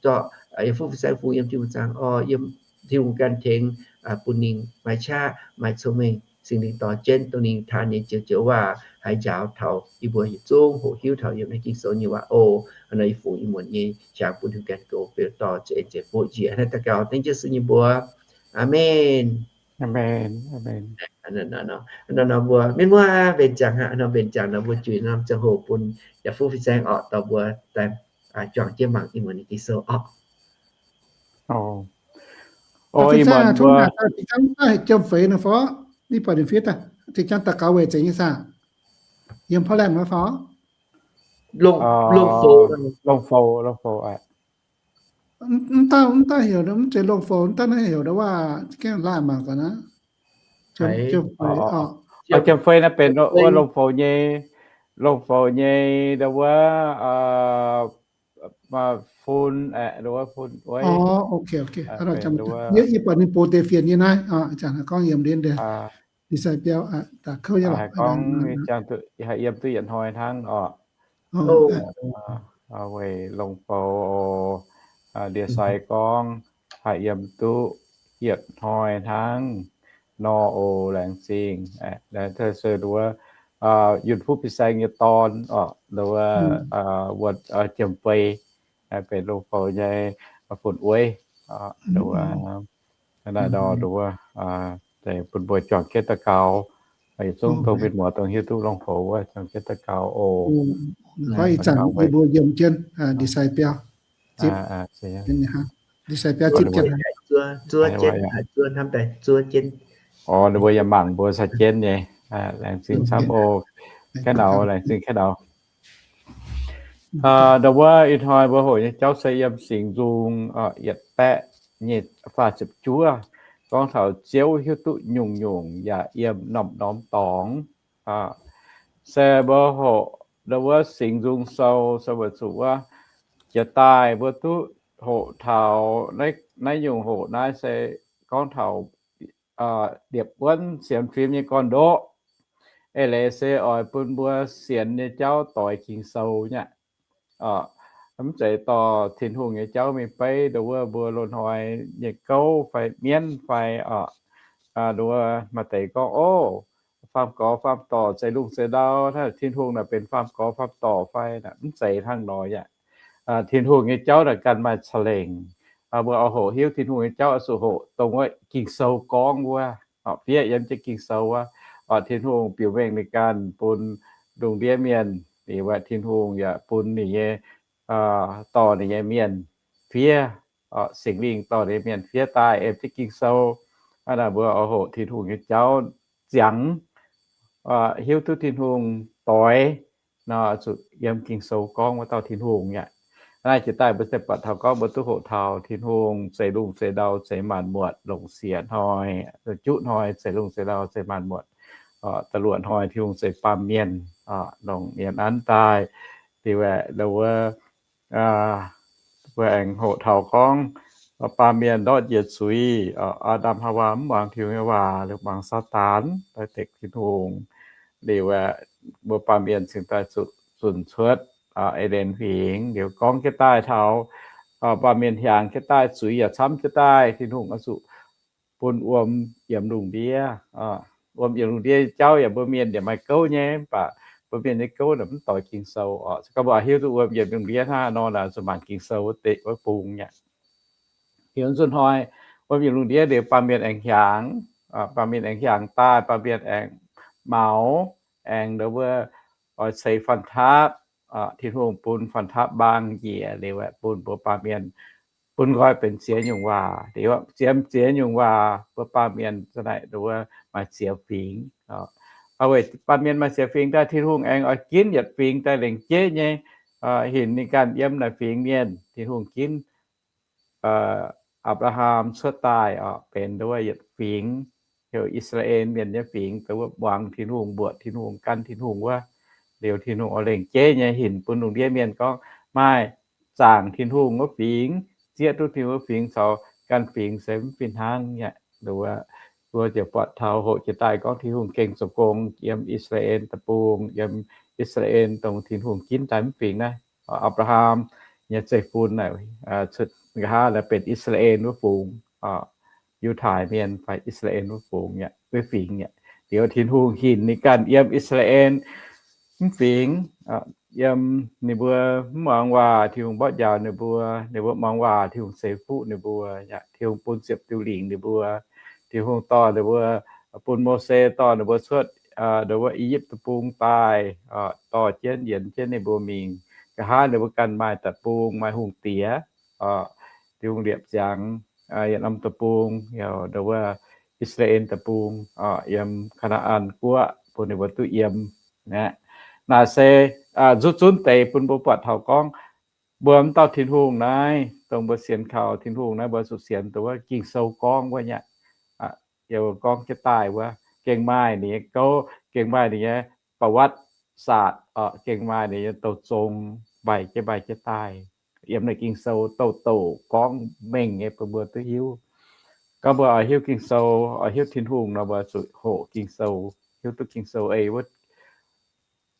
zorqv yietc fuqv fin-saeng fungx yiem Tin-Hungh zaangc orqc, yiem Tin-Hungh ganh tengx bun ninh maaih qaqv, maaih cong-mengh, Singx Lingh dorh jienv dongh ninh taan nyei joux joux waac haih njaaux taux yie mbuo yietc zungv hoqc hiuv taux yiem naaiv Ging-Sou nyei waac oc. Hnangv nor yie fungx ih muonz nyei qangx bun Tin-Hungh ganh goux beu dorh za'eix za'eix butv njiec naaiv daux gaux naaiv Yesu nyei mbuox. Aamen. Aamen. Nor mbuo mienh muoz mbenc jangc aqv, nor mbenc jangc nor mbuo juix norm ziangh hoc bun yietc fuqv fin-saeng orqc dorh mbuo daaih juangc jienv mangc ih muonz nyei Ging-Sou orqc. Ih muonz mbuo Jiem feix nor fai, ni buatc ninh fiev daaih, zinh janx daux gaux weic zeiz nyei saah? Yiem Portland nor fai? Longh Foux, Longh Foux, Longh Foux aqv. Mv dauh, mv dauh heuc, mv zeiz Longh Foux, mv dauh naaiv heuc ndau wuov, gaengh laaih mangc gaax naaiv. Jiem feix naaiv benx wuov Longh Foux nyei, Longh Foux nyei ndau wuov, fun aeqv, ndau wuov fun ueiv. Yie buatc ninh box deix fienx nyei naaiv, gorngv yiem ndiev, ndie sai biauv, da'kouv nyei lorqc. Haih yiem duqv yietc hnoi hnangv orqc. Weic Longh Foux oc, ndie sai gorngv haih yiem duqv yietc hnoi hnangv nor oc. Laengz zingh. Wuov, Yunh Fuqv Fin-Saeng nyei dorn orqc, ndau wuov, wuov Jiem Feix, benx Longh Foux nyei fun ueiv, ndau wuov, naaiv nor ndau wuov, bun mbuo juangc jienv daux gaux. Yietc zungv dongh mienh muoz dongh hiuv duqv Longh Foux wuov juangc jienv daux gaux oc. Ih zanc yie mbuo yiem jienv ndie sai biauv zipv, ndie sai biauv zipv jienv. Ninh mbuo yaac mangc mbuo caux jienv nyei. Laengz zingh camv oc. Kaaix naux, laengz zingh kaaix naux. Ndau wuov ih hnoi mbuo hoqc nyei jauv se yiem Singx Nzung yietc baeqv nyei faah ziepc juov, gorngv taux Ziouv hiuv duqv nyungc-nyungc yaac yiem norm-norm dorngx. Se mbuo hoqc ndau wuov Singx Nzung Sou, se weic zuqc wuov jiex daaih mbuo duqv hoqc taux naaiv nyungc hoqc naaiv se gorngv taux liepc wuonv sienx fim nyei gorn-ndoqv. Eix leiz se oix bun mbuo sienx nyei jauv doix Ging-Sou nyei aqv. Mv zeiz dorh Tin-Hungh nyei jauv mingh beiv ndau wuov mbuo loz-hnoi nyei gouv fai mienv fai orqc. Ndau wuov maaih deix gorngv, ov, faam gorx faam dorc zeix lungh zeix ndau, hnangv Tin-Hungh naaic benx faam gorx faam dorc fai. Mv zeiz hnangv nor yaac. Tin-Hungh nyei jauv naaic ganh maaih ca'lengc. Mbuo oix hoqc hiuv Tin-Hungh nyei jauv oix zuqc hoqc dongh wuov Ging-Sou gorngv wuov. Fiev yiem jienv Ging-Sou wuov, Tin-Hungh biux mengh ninh ganh bun lungh ndiev mienh. Liuz aeqv, Tin-Hungh yaac bun ninh nyei, dorh ninh nyei mienh fiev, Singx Lingh dorh ninh nyei mienh fiev daaih yiem jienv Ging-Sou. Hnangv naaic mbuo oix hoqc Tin-Hungh nyei jauv ziangx, hiuv duqv Tin-Hungh doix nor, zuqc yiem Ging-Sou gorngv wuov dauh Tin-Hungh aqv. Naaiv jiex daaih mbuo se buatc taux gorngv mbuo duqv hoqc taux Tin-Hungh zeix lungh zeix ndau, zeix maanc muotc, longc siec hnoi, juqv hnoi zeix lungh zeix ndau, zeix maanc muotc, da'luoqc hnoi Tin-Hungh zeix baamh mienh, longc mienh nanv daaih. Liuz aeqv, wuov mbuo aengx hoqc taux gorngv baamh mienh ndortv njiec zuiz, Aa^ndam Haawaa mv muangx Tin-Hungh nyei waac, liuz muangx Saadaan, daaih dekc Tin-Hungh. Liuz aeqv, mbuo baamh mienh cingx daaih zuqc zunc cuotv E^nden Huingx. Liuz gorngv jienv daaih taux baamh mienh hiaangx jienv daaih, zuiz yaac camv jienv daaih, Tin-Hungh oix zuqc bun wuom yiem lungh ndiev. Wuom yiem lungh ndiev jauv yaac mbuo mienh yaac maaih gouv nyei, mv baac mbuo mienh nyei gouv naaic mv doix Ging-Sou orqc. Se gorngv mbuo hiuv duqv wuom yiem lungh ndiev hnangv nor, zuqc mangc Ging-Sou wuov deix wuov bung aqv. Liuz nzunc hnoi wuom yiem lungh ndiev liuz, baamh mienh aengx hiaangx, baamh mienh aengx hiaangx daaih, baamh mienh aengx maux, aengx ndau wuov oix ceix fanh taapv. Tin-Hungh bun fanh taapv mbaang njiec liuz aeqv, bun mbuo baamh mienh bun nqoi benx ziex nyungc waac. Liuz aeqv, ziex, ziex nyungc waac mbuo baamh mienh za'naaic ndau wuov maaih ziex fingx. Weic baamh mienh maaih ziex fingx daaih, Tin-Hungh aengx oix ginv yietc fingx daaih lengc jeiv nyei hinc ninh ganh yiem naaic fingx mienh. Tin-Hungh ginv Apc^laa^ham cuotv daaih orqc, benx ndau wuov yietc fingx, heuc I^saa^laa^en Mienh nyei fingx, ndau wuov muangx Tin-Hungh, mbuoqc Tin-Hungh, gan Tin-Hungh wuov. Liuz Tin-Hungh oix lengc jeiv nyei hinc bun lungh ndiev mienh gorngv maaih zaangc Tin-Hungh wuov fingx, zieqv duqv Tin-Hungh wuov fingx caux ganh fingx se mv fih hnangv nyei. Ndau wuov, mbuo ziouc buatc taux hoqc jiex daaih gorngv Tin-Hungh gengh zoux gong yiem I^saa^laa^en Deic-Bung, yiem I^saa^laa^en dongh Tin-Hungh ginv daaih mv fingx naaiv, Apc^laa^ham nyei zeiv-fun naaic, cuotv Nqa'haav naaiv benx I^saa^laa^en wuov fungx, Yiutai Mienh fai I^saa^laa^en wuov fungx, wuov fingx aqv. Liuz Tin-Hungh hinc ninh ganh yiem I^saa^laa^en mv fingx, yiem ninh mbuo mv muangx waac, Tin-Hungh mborqv njaaux ninh mbuo, ninh mbuo muangx waac, Tin-Hungh ceix fuqv ninh mbuo, Tin-Hungh bun ziepc diuh lingc ninh mbuo. Tin-Hungh dorh ninh mbuo, bun Mose dorh ninh mbuo cuotv, ninh mbuo I^yipv Deic-Bung daaih, dorh jienv yienz jienv ninh mbuo mingh. Nqa'haav ninh mbuo ganh maaih deic-bung, maaih hungh diex, Tin-Hungh liepc ziangx yietc norm deic-bung, ninh mbuo I^saa^laa^en Deic-Bung, yiem Kaa^naa^an Guoqv bun ninh mbuo duqv yiem. Naaic se nzuqc zunv deix bun mbuo buatc taux gorngv mbuo m'dauh Tin-Hungh naaiv, dongh mbuo sienx kaux Tin-Hungh naaiv, mbuo zuqc sienx dongh wuov Ging-Sou gorngv wuov nyei. Yie gorngv jienv daaih wuov, gengh maaih ninh nyei gouv, gengh maaih ninh nyei ประวัติศาสตร์, gengh maaih ninh nyei douh zong, mbaih jienv mbaih jienv daaih. Yiem naaiv Ging-Sou douc-douc gorngv mengh nyei bun mbuo duqv hiuv. Gorngv mbuo oix hiuv Ging-Sou, oix hiuv Tin-Hungh nor, mbuo zuqc hoqc Ging-Sou, hiuv duqv Ging-Sou ei wuov,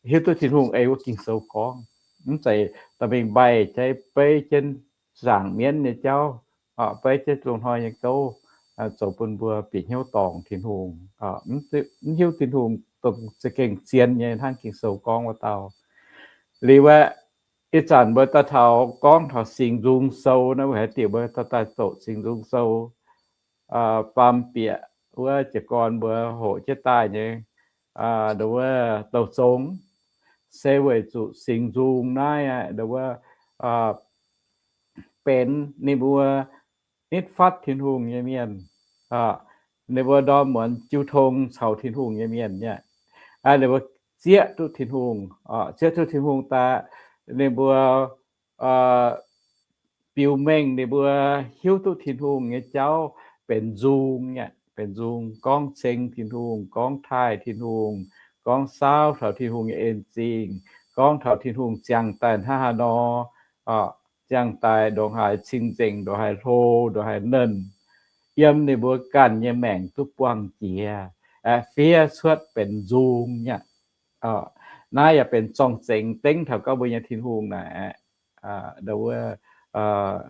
hiuv duqv Tin-Hungh ei wuov Ging-Sou gorngv. Mv zeiz dorh mingh mbaih jaiv beiv jienv zaangc mienv nyei jauv, beiv jienv lungh hnoi nyei gouv, zoux bun mbuo bieqc hnyouv dorngc Tin-Hungh, mv hiuv Tin-Hungh dongh za'gengh zien nyei hnangv Ging-Sou gorngv wuov dauh. Liuz aeqv, ih zanc mbuo daaih taux gorngv taux Singx Nzung Sou naaiv, mbuo haaix diuc mbuo daaih zoqc Singx Nzung Sou faam bieqc wuov jiez gorn mbuo hoqc jienv daaih nyei, wuov douh zong, se weic zuqc Singx Nzung naaiv aqv, wuov benx ninh mbuo nitv fatv Tin-Hungh nyei mienh, ninh mbuo ndorm muonz jiu tong caux Tin-Hungh nyei mienh nyei. Ninh mbuo zieqv duqv Tin-Hungh, zieqv duqv Tin-Hungh daaih, ninh mbuo biux mengh ninh mbuo hiuv duqv Tin-Hungh nyei jauv benx nzung nyei, benx nzung gorngv ceng Tin-Hungh, gorngv taaih Tin-Hungh, gorngv saauv taux Tin-Hungh nyei en-zingh, gorngv taux Tin-Hungh ziangh daaih hnangv haaix nor, ziangh daaih ndongc haaix cing-nzengc, ndongc haaix hlo, ndongc haaix nernh, yiem ninh mbuo ganh nyei maengc duqv buangh jiex, fiev cuotv benx nzung nyei. Naaiv yaac benx zorng-zengx dengv taux gorngv mbuo nyei Tin-Hungh naaic, wuov,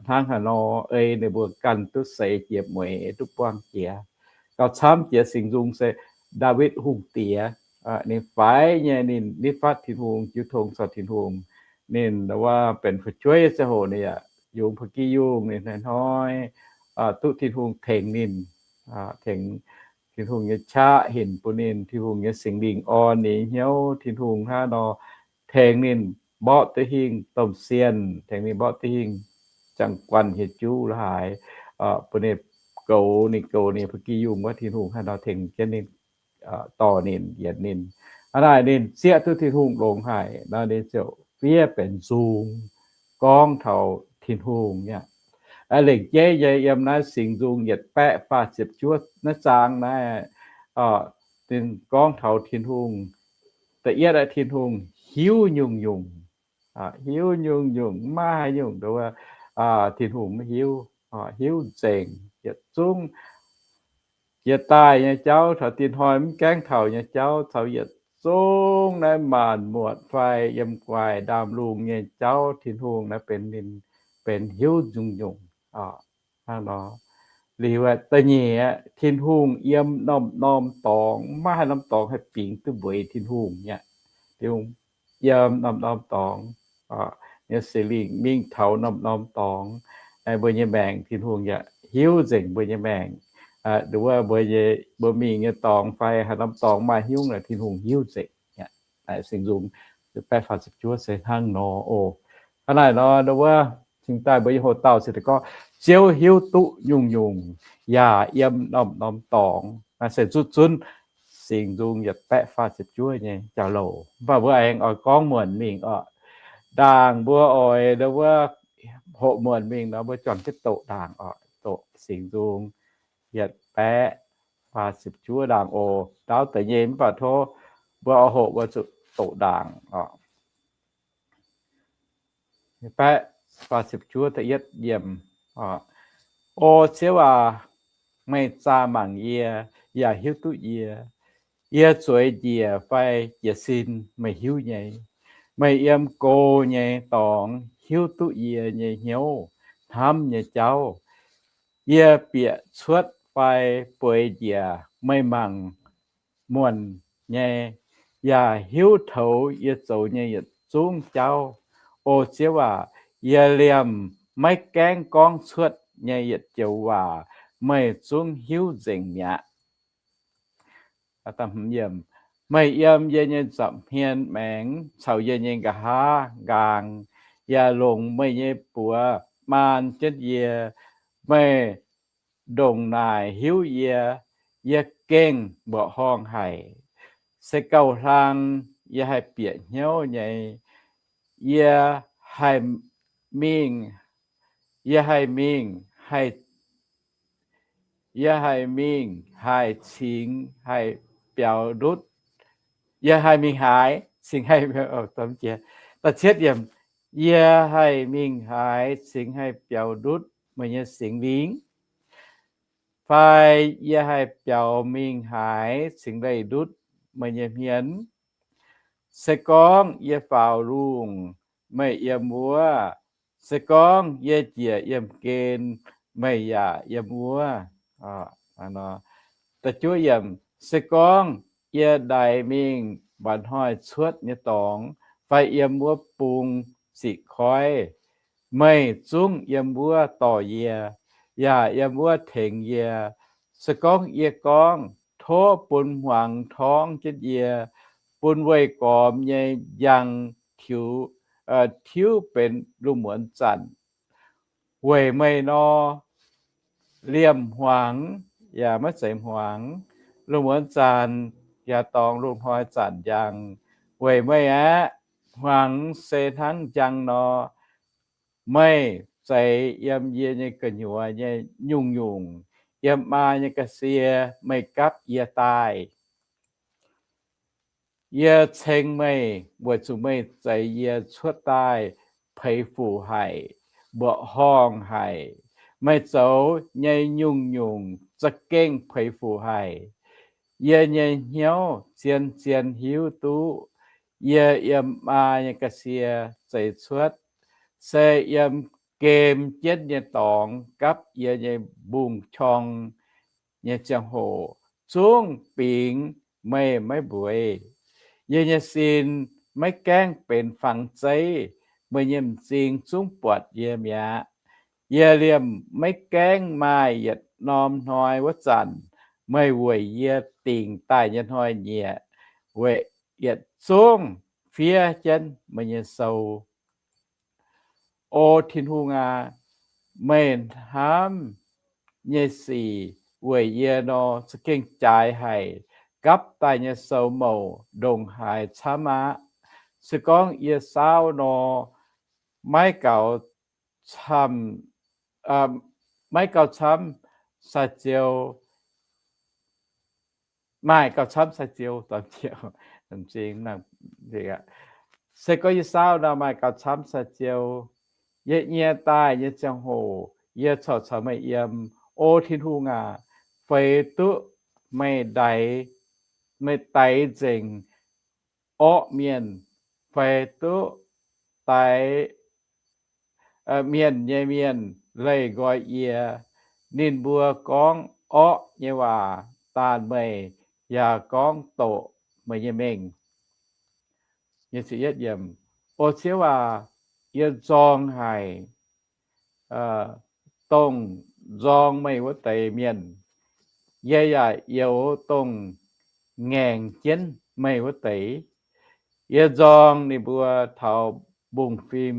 hnangv haaix nor ei ninh mbuo ganh duqv seix jiex mueiz duqv buangh jiex. Gauh camv jiex Singx Nzung se Ndaawitv Hungh Diex, ninh faix nyei ninh nitv fatv Tin-Hungh, jiu tong caux Tin-Hungh. Ninh wuov benx fu'jueiv ziangh hoc ninh yaac yungz ba'gi yungh, ninh hnoi-hnoi duqv Tin-Hungh tengx ninh, tengx Tin-Hungh nyei qaqv hinc bun ninh, Tin-Hungh nyei Singx Lingh orn ninh hnyouv, Tin-Hungh hnangv nor tengx ninh mborqv duqv hingh domh sienh, tengx ninh mborqv duqv hingh jangx guanh hieh juv la'haaix, bun ninh goux, ninh goux ninh ba'gi yungh wuov, Tin-Hungh hnangv nor tengx jienv ninh, dorh ninh, yienx ninh. Hnangv naaic ninh zieqv duqv Tin-Hungh longx haic nor, ninh ziouc fiev benx nzung gorngv taux Tin-Hungh nyei. Lengc jeiv nyei yiem naaiv Singx Nzung yietc baeqv faah ziepc juov naaiv zaang naaiv, ninh gorngv taux Tin-Hungh, da'yietv aqv, Tin-Hungh hiuv nyungc-nyungc, hiuv nyungc-nyungc, maiv haaix nyungc, Tin-Hungh maiv hiuv, hiuv nzengc yietc zungv jiex daaih nyei jauv, taux dinh hnoi mv gaengh taux nyei jauv, caux yietc zungv naaiv maanc muotc fai yiem gu'nguaaic ndaamv-lungh nyei jauv, Tin-Hungh naaiv benx ninh benx hiuv nyungc-nyungc hnangv nor. Liuz da'nyeic aqv, Tin-Hungh yiem norm-norm dorngx, maiv haaix norm dorngx haih bingx duqv mbueiz Tin-Hungh nyei. Tin-Hungh yiem norm-norm dorngx, nyei Singx Lingh mingh taux norm-norm dorngx. Mbuo nyei maengc Tin-Hungh yaac hiuv nzengc mbuo nyei maengc. Wuov mbuo, mbuo mingh nyei dorngx fai haaix norm dorngx maaih hnyungv naaic, Tin-Hungh hiuv nzengc. Singx Nzung baeqv faah ziepc juov se hnangv nor oc. Hnangv naaic nor, wuov cingx daaih mbuo nyei hoc-dauh se gorngv Ziouv hiuv duqv nyungc-nyungc yaac yiem norm-norm dorngx. Naaiv se zuqc zunv Singx Nzung yietc baeqv faah ziepc juov nyei jauv-louc. Mv baac mbuo aengx oix gorngv muonc mingh oc. Ndaangc mbuo oix wuov hoqc muonc mingh nor, mbuo juangc jienv doqc ndaangc oc. Doqc Singx Nzung yietc baeqv faah ziepc juov ndaangc oc. Ndaauv da'nyeic mv baac tov mbuo oix hoqc mbuo zuqc doqc ndaangc oc. Baeqv faah ziepc juov da'yietv yiem. O Ziouv aac, meih zaah mangc yie, yaac hiuv duqv yie. Yie zueiz njiec fai jiez sin meih hiuv nyei. Meih yiem go nyei dorngx hiuv duqv yie nyei hnyouv. hnamv nyei jauv. Yie bieqc cuotv fai bueix njiec meih mangc muonc nyei, yaac hiuv toux yie zoux nyei yietc zungv jauv. O Ziouv aac, yie liemh maiv gaengh gorngv cuotv nyei yietc joux waac meih zungv hiuv nzengc mi'aqv. Meih yiem yie nyei nza'hmien maengx caux yie nyei nqa'haav nqaang, yaac longc meih nyei buoz maan jienv yie. Meih ndongc naaic hiuv yie, yie gengh mbuoqc horngh haic. Se gauh hlang yie haih bieqc hnyouv nyei, yie haih mingh, yie haih mingh, haih, yie haih mingh haaix cingx haih biaux ndutv. Yie haih mingh haaix cingx haih, da'cietv yiemc, yie haih mingh haaix cingx haih biaux ndutv meih nyei Singx Lingh? Fai yie haih biaux mingh haaix cingx leih ndutv meih nyei hmien? Se gorngv yie faaux lungh, meih yiem wuov. Se gorngv yie njiec yiemh gen, meih yaac yiem wuov. Da'juov yiemc, se gorngv yie ndaix mingh mba'hnoi cuotv nyei dorngx, fai yiem wuov bung sic koiv, meih zungv yiem wuov dorh yie, yaac yiem wuov tengx yie. Se gorngv yie gorngv, tov bun hmuangx torngv jienv yie, bun weih gormx nyei njang tiux, tiuv benx lungh muonz zanc weic meih nor, liemh hmuangx yaac maiv zeiz hmuangx, lungh muonz zanc yaac dorngx lungh hnoi zanc njang weic meih aeqv, hmuangx se hnangv njang nor. Meih zeix yiem yie nyei gu'nyuoz nyei nyungc-nyungc, yiem maa nyei ga'sie meih gapv yie daaih. Yie ceng meih weic zuqc meih zeix yie cuotv daaih peix fuc haic, mbuoqc horngh haic. Meih zoux nyei nyungc-nyungc za'gengh peix fuc haic. Yie nyei hnyouv zien-zien hiuv duqv yie yiem maa nyei ga'sie zeix cuotv, se yiem gem jienv nyei dorngx gapv yie nyei mbungv-qorng nyei ziangh hoc zungv bingx meih maiv mbueiz. Yie nyei sin maiv gaengh benx fangx zeiv, meih nyei m'zing zungv buatc yie mi'aqv. Yie liemh maiv gaengh maaih yietc norm hnoi wuov zanc meih weic yie dingc daaih nyei hnoi-nyieqc, weic yietc zungv fiev jienv meih nyei sou. O Tin-Hungh aac, meih hnamv nyei sic weic yie nor za'gengh jaaix haic. Gapv daaih nyei sou mouc ndongc haaix camv aqv. Se gorngv yie saauv nor, maiv gaux camv, maiv gaux camv sai-ziou, maaih gaux camv sai-ziou. Se gorngv yie saauv nor, maaih gaux camv sai-ziou. Yie nyie daaih nyei ziangh hoc yie corc caux meih yiem. O Tin-Hungh aac, feix duqv meih daix, meih daix nzengc orqv mienh, feix duqv daix mienh nyei mienh leih nqoi yie. Ninh mbuo gorngv orqv nyei waac daanh meih, yaac gorngv doqc meih nyei mengh. O Ziouv aac, yie nzorng haic dongh nzorng meih wuov deix mienh. Yie yaac youx dongh ngaengc jienv meih wuov deix. Yie nzorng ninh mbuo taux mbungv-fim,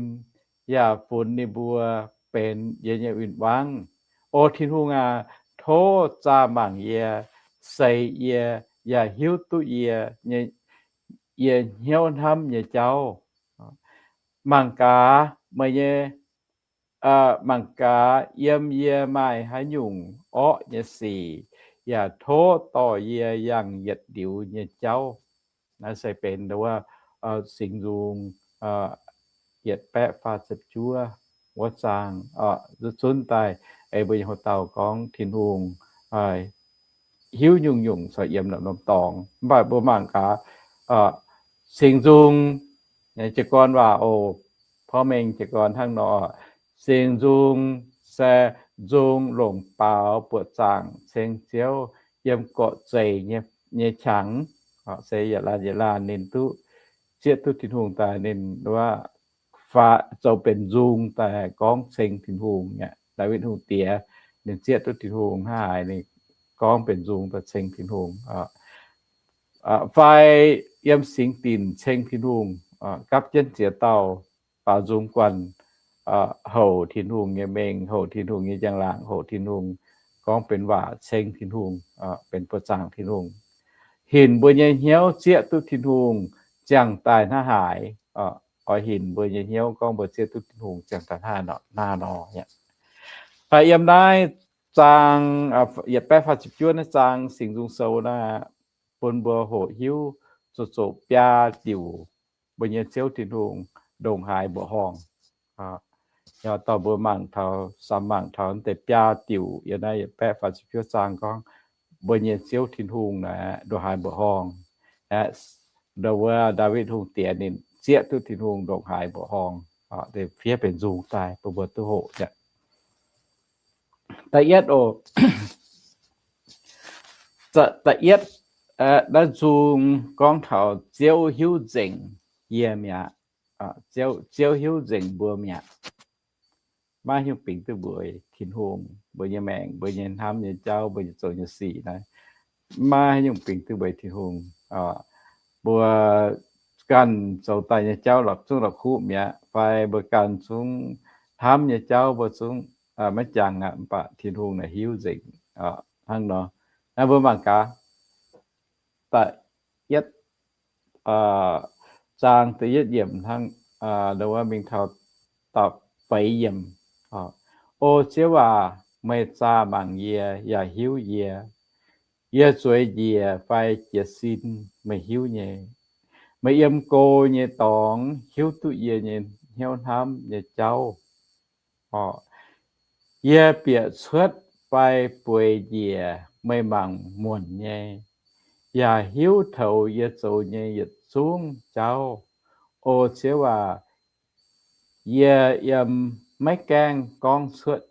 yaac funx ninh mbuo benx yie nyei win-wangv. O Tin-Hungh aac, tov zaah mangc yie, seix yie, yaac hiuv duqv yie nyei, yie hnyouv hnamv nyei jauv. Mangc gaax meih nyei, mangc gaax yiem yie maaih haaix nyungc orqv nyei sic, yaac tov dorh yie yangh yietc liuz nyei jauv. Naaiv se benx wuov Singx Nzung yietc baeqv faah ziepc juov wuov zaang. Zunv daaih ei mbuo nyei houx-dauh gorngv Tin-Hungh hiuv nyungc-nyungc caux yiem norm-norm dorngx. Mv baac mbuo mangc gaax Singx Nzung jiez gorn waac oc. Porv mengh jiez gorn hnangv nor, Singx nzung se nzung longc baaux buoqc zaangc ceng Ziouv yiem gorqv-zeic nyei qangx. Se yietc laanh yietc laanh ninh duqv zieqv duqv Tin-Hungh daaih, ninh zoux benx nzung daaih gorngv ceng Tin-Hungh aqv. Ndaawitv Hungh Diex ninh zieqv duqv Tin-Hungh hnangv haaix, ninh gorngv benx nzung daaih ceng Tin-Hungh. Fai yiem singx dinc ceng Tin-Hungh, gapv jienv ziex dauh baaux nzung guanh, houc Tin-Hungh nyei mengh, houc Tin-Hungh nyei njang-laangc, houc Tin-Hungh, gorngv benx waac ceng Tin-Hungh, benx buoqc zaangc Tin-Hungh. Hinc mbuo nyei hnyouv zieqv duqv Tin-Hungh ziangh daaih hnangv haaix. Oix hinc mbuo nyei hnyouv gorngv mbuo zieqv duqv Tin-Hungh ziangh daaih hnangv haaix nor. Fai yiem naaiv zaang, yietc baeqv faah ziepc juov naaiv zaang Singx Nzung Sou naaiv, bun mbuo hoqc hiuv zoqc zoqc biaa diuc mbuo nyei Ziouv Tin-Hungh ndongc haaix mbuoqc horngh. Nor dorh mbuo mangc taux, samx mangc taux deix biaa diuc yiem naaiv yietc baeqv faah ziepc juov zaang gorngv mbuo nyei Ziouv Tin-Hungh naaiv ndongc haaix mbuoqc horngh. Ndo wuov Ndaawitv Hungh Diex ninh zieqv duqv Tin-Hungh ndongc haaix mbuoqc horngh, fiev benx nzung daaih bun mbuo duqv hoqc aqv. Da'yietv oc, da'yietv, naaiv nzung gorngv taux Ziouv hiuv nzengc yie mi'aqv. Ziouv hiuv nzengc mbuo mi'aqv. Maiv nyungc bingx duqv mbuox Tin-Hungh mbuo nyei maengc, mbuo nyei hnamv nyei jauv, mbuo nyei zoux nyei sic naaiv. Maiv nyungc bingx duqv mbuox Tin-Hungh. Mbuo ganh zoux daaih nyei jauv lorqc zungv la'kuqv mi'aqv, fai mbuo ganh zungv hnamv nyei jauv mbuo zungv maiv jangx aqv, mv baac Tin-Hungh naaic hiuv nzengc hnangv nor. Naaiv mbuo mangc gaax, da'yietv zaang da'yietv yiemc hnangv, wuov mingh taux da'feix yiemc. O Ziouv aac, meih zaah mangc yie yaac hiuv yie. Yie zueiz njiec fai jiez sin meih hiuv nyei. Meih yiem go nyei dorngx hiuv duqv yie nyei hnyouv hnamv nyei jauv. Yie bieqc cuotv fai bueix njiec meih mangc muonc nyei, yaac hiuv toux yie zoux nyei yietc zungv jauv. O Ziouv aac, yie yiem maiv gaengh gorngv cuotv,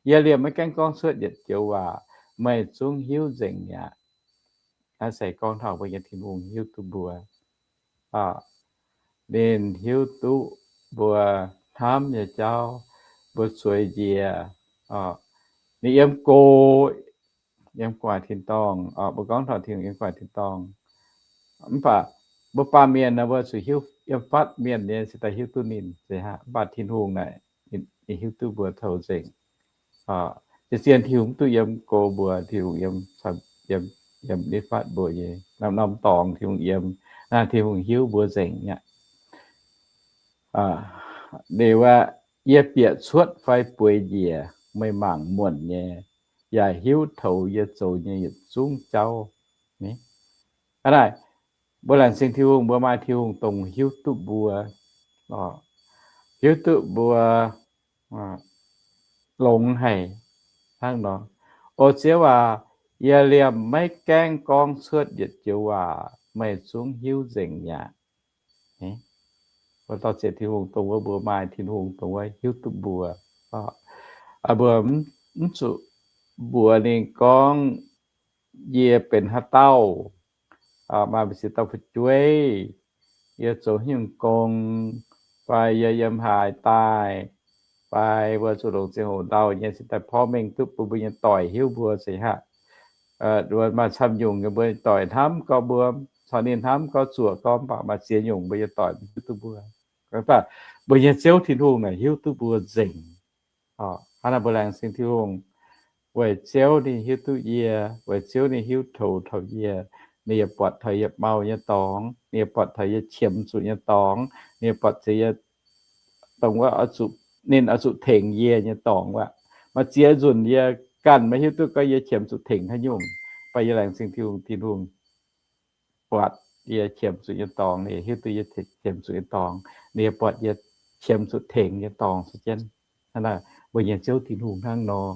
yie liemh maiv gaengh gorngv cuotv yietc joux waac, meih zungv hiuv nzengc mi'aqv. Naaiv se gorngv taux mbuo nyei Tin-Hungh hiuv duqv mbuo. Ninh hiuv duqv mbuo hnamv nyei jauv, mbuo zueiz njiec, ninh yiem go, yiem gu'nguaaic tin-dorngh. Mbuo gorngv taux Tin-Hungh yiem gu'nguaaic tin-dorngh, mv baac mbuo baamh mienh naaic mbuo zuqc hiuv yiem fatv mienh nyei se daaih hiuv duqv ninh. Mv baac Tin-Hungh naaic, ninh hiuv duqv mbuo taux nzengc. Zien-zien Tin-Hungh mv duqv yiem go mbuo, Tin-Hungh yiem, yiem nitv fatv mbuo nyei. Norm-norm dorngx Tin-Hungh yiem, naaiv Tin-Hungh hiuv mbuo nzengc aqv. Ninh wuov, yie bieqc cuotv fai bueix njiec meih mangc muonc nyei, yaac hiuv toux yie zoux nyei yietc zungv jauv. Hnangv naaic, mbuo laengz zingh Tin-Hungh, mbuo maaih Tin-Hungh dongh hiuv duqv mbuo, hiuv duqv mbuo longx haic hnangv nor. O Ziouv aac, yie liemh maiv gaengh gorngv cuotv yietc joux waac, meih zungv hiuv nzengc mi'aqv. Mbuo dorh zieqc Tin-Hungh dongh wuov, mbuo maaih Tin-Hungh dongh wuov hiuv duqv mbuo. Mbuo mv zuqc mbuox ninh gorngv, yie benx haaix dauh, maaih mbu'ziex dauh fu'jueiv, yie zoux haaix nyungc gong, fai yie yiem haaix daaih, fai mbuo zuqc longc ziangh hoc ndau nyei cingx daaih porv mengh duqv bun mbuo nyei doic hiuv mbuo se haaix. Maaih camv nyungc nyei mbuo doic hnamv gorx mbuo, caux ninh hnamv gorx zuoqc gorx, mv baac maaih ziex nyungc mbuo nyei doic mv hiuv duqv mbuo. Mv baac mbuo nyei Ziouv Tin-Hungh naaic hiuv duqv mbuo nzengc. Hnangv naaic mbuo laengz zingh Tin-Hungh, weic Ziouv ninh hiuv duqv yie, weic Ziouv ninh hiuv toux taux yie, ninh yaac buatc taux yie mau nyei dorngx, ninh yaac buatc taux yie qiemx zuqc nyei dorngx, ninh yaac buatc ziex yie dongh wuov, ninh oix zuqc tengx yie nyei dorngx wuov. Maaih ziex nzunc yie ganh maiv hiuv duqv gorngv yie qiemx zuqc tengx haaix nyungc, mv baac yie laengz zingh Tin-Hungh, Tin-Hungh buatc yie qiemx zuqc nyei dorngx, ninh hiuv duqv yie qiemx zuqc nyei dorngx, ninh buatc yie qiemx zuqc tengx nyei dorngx se jienv. Hnangv naaic mbuo nyei Ziouv Tin-Hungh hnangv nor.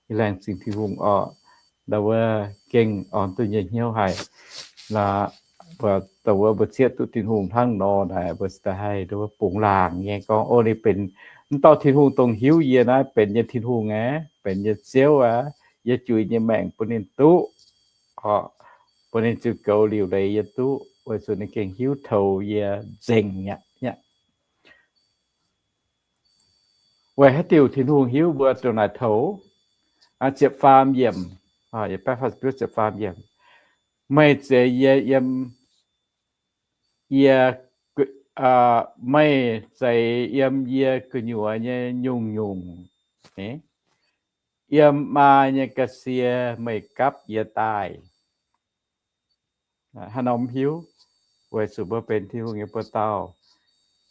Yie laengz zingh Tin-Hungh orqc, ndau wuov gengh orn duqv nyei hnyouv haic. Ndau wuov mbuo zieqv duqv Tin-Hungh hnangv nor naaic, mbuo cingx daaih haih ndau wuov bungx laangc nyei gorngv, o, ninh benx M'dauh Tin-Hungh dongh hiuv yie naaiv benx nyei Tin-Hungh aeqv, benx nyei Ziouv aqv. Yie juix nyei maengc bun ninh duqv, bun ninh ziux goux liuc leiz yie duqv, weic zuqc ninh gengh hiuv toux yie nzengc mi'aqv. Weic haaix diuc Tin-Hungh hiuv mbuo ndongc naaic toux? Ziepc faam yiemc, ziepc faam yiemc, meih zeix yie yiem, yie, meih zeix yiem yie gu'nyuoz nyei nyungc-nyungc, yiem maa nyei ga'sie meih gapv yie daaih. Haaix norm hiuv? Weic zuqc mbuo benx Tin-Hungh nyei buoz-dauh,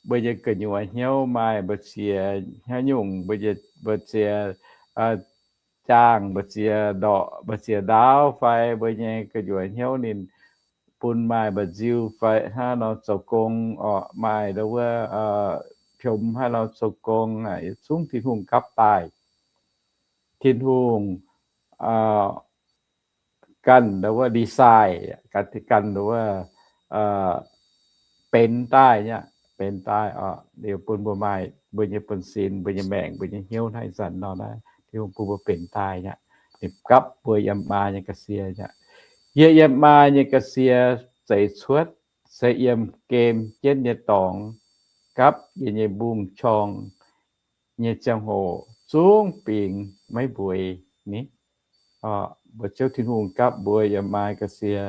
mbuo nyei gu'nyuoz hnyouv maaih mbu'ziex haaix nyungc, mbu'ziex jaangh, mbu'ziex ndorqc, mbu'ziex ndaauv fai mbuo nyei gu'nyuoz hnyouv ninh bun maaih mba'nziu fai hnangv nor zoux gong orqc, maaih ndau wuov piomx hnangv nor zoux gong, yietc zungv Tin-Hungh gapv daaih. Tin-Hungh ganh ndau wuov design, ganh ndau wuov benx daaih nyei, benx daaih orqc, liuz bun mbuo maaih mbuo nyei buonv-sin, mbuo nyei maengc, mbuo nyei hnyouv hnangv ih zanc nor naaiv, Tin-Hungh bun mbuo benx daaih nyei. Ninh gapv mbuo yiem maa nyei ga'sie nyei. Yie yiem maa nyei ga'sie zeix cuotv, se yiem gem jienv nyei dorngx gapv yie nyei mbungv-qorng nyei ziangh hoc zungv bingx maiv mbueiz ni. Mbuo Ziouv Tin-Hungh gapv mbuo yiem maa ga'sie,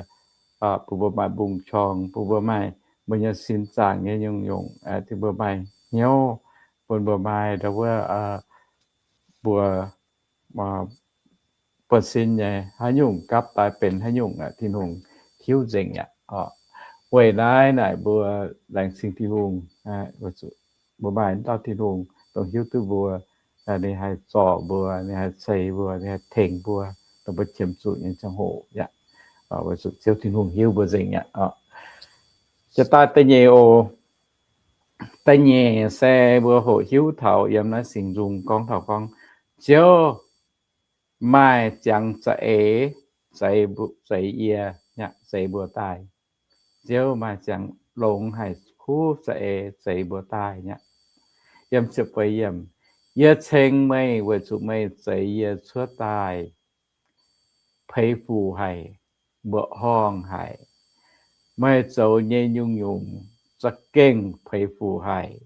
bun mbuo maaih mbungv-qorng, bun mbuo maaih mbuo nyei sin zaangc nyei nyungc-nyungc, bun mbuo maaih hnyouv, bun mbuo maaih ndau wuov mbuo buonv-sin nyei haaix nyungc gapv daaih benx haaix nyungc, Tin-Hungh hiuv nzengc aqv. Weic naaiv naaic mbuo laengz zingh Tin-Hungh, mbuo maaih dauh Tin-Hungh dongh hiuv duqv mbuo, ninh haih zorc mbuo, ninh haih ceix mbuo, ninh haih tengx mbuo, dongh mbuo qiemx zuqc nyei ziangh hoc aqv. Weic zuqc Ziouv Tin-Hungh hiuv mbuo nzengc aqv. Jiex daaih da'nyeic oc. Da'nyeic se mbuo hoqc hiuv taux yiem naaiv Singx Nzung gorngv taux gorngv, Ziouv maaih ziangx za'eix zeix, zeix yie, zeix mbuo daaih. Ziouv maaih ziangx longx haic kuv za'eix zeix mbuo daaih nyei. Yiem ziepc feix yiemc, Yie ceng meih weic zuqc meih zeix yie cuotv daaih. Peix fuc haic, mbuoqc horngh haic. Meih zoux nyei nyungc-nyungc za'gengh peix fuc haic.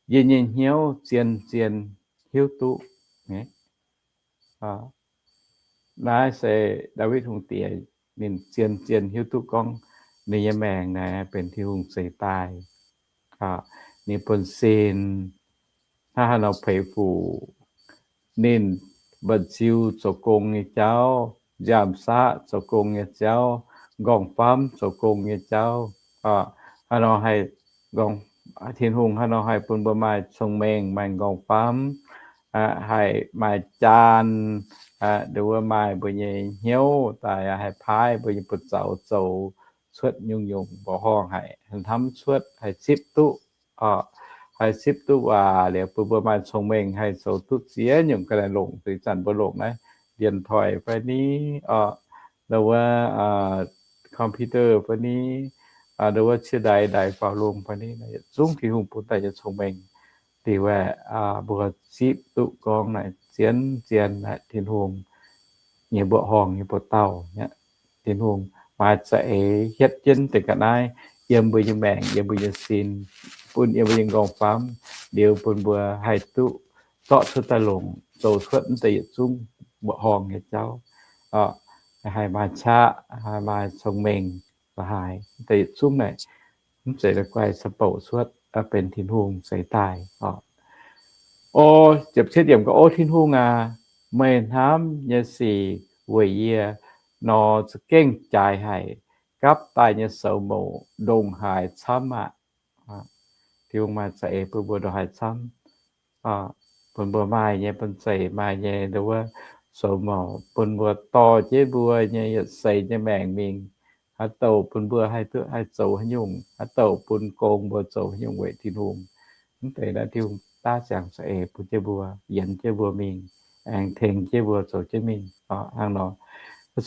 Yie nyei hnyouv zien-zien hiuv duqv. Naaiv se Ndaawitv Hungh Diex ninh zien-zien hiuv duqv gorngv ninh nyei maengc naaiv benx Tin-Hungh zeix daaih. Ninh buonv-sin hnangv haaix nor peix fuc, ninh mba'nziu zoux gong nyei jauv, nziaamv-saqv zoux gong nyei jauv, m'nqorngv-famv zoux gong nyei jauv, hnangv nor haih, Tin-Hungh hnangv nor haih bun mbuo maaih cong-mengh, maaih m'nqorngv-famv, haih maaih jaan, nduov maaih mbuo nyei hnyouv daaih haih paaiv mbuo nyei buoz-zaux zoux cuotv nyungc-nyungc mbuoqc horngh haic, hnamv cuotv haih zipv duqv, haih zipv duqv waac liuz bun mbuo maaih cong-mengh haih zoux duqv ziex nyungc ga'naaiv longc. Ih zanc mbuo longc naaiv điện thoại fai ni, nduov computer fai ni, nduov ciev ndaix, ndaix faaux lungh fai ni, yietc zungv Tin-Hungh bun daaih nyei cong-mengh. Liuz aeqv, mbuo zipv duqv gorngv naaic zien-zien naaic Tin-Hungh nyei mbuoqc horngh nyei buoz-dauh. Tin-Hungh maaih za'eix hietv jienv deix ga'naaiv yiem mbuo nyei maengc, yiem mbuo nyei sin, bun yiem mbuo nyei m'nqorngv-famv, liuz bun mbuo haih duqv zorqv cuotv daaih longc, zoux cuotv deix yietc zungv mbuoqc horngh nyei jauv, haih maaih qaqv, haih maaih cong-mengh, la'haaix deix yietc zungv naaic, mv zeiz la'guaih ca'bouc cuotv, benx Tin-Hungh zeix daaih. O, ziepc cietv yiemc gorngv, O Tin-Hungh aac, meih hnamv nyei sic weic yie nor za'gengh jaaix haic, gapv daaih nyei soux mouc ndongc haaix camv aqv. Tin-Hungh maaih za'eix bun mbuo ndongc haaix camv, bun mbuo maaih nyei, bun zeic maaih nyei nduov soux mouc, bun mbuo dorh jienv mbuo nyei yietc seix nyei maengc mingh, haaix douc bun mbuo haih duqv haih zoux haaix nyungc, haaix douc bun gong mbuo zoux haaix nyungc weic Tin-Hungh. Mv deix naaiv Tin-Hungh daav ziangx za'eix bun jienv mbuo, yienx jienv mbuo mingh, aengx tengx jienv mbuo zoux jienv mingh. Hnangv nor,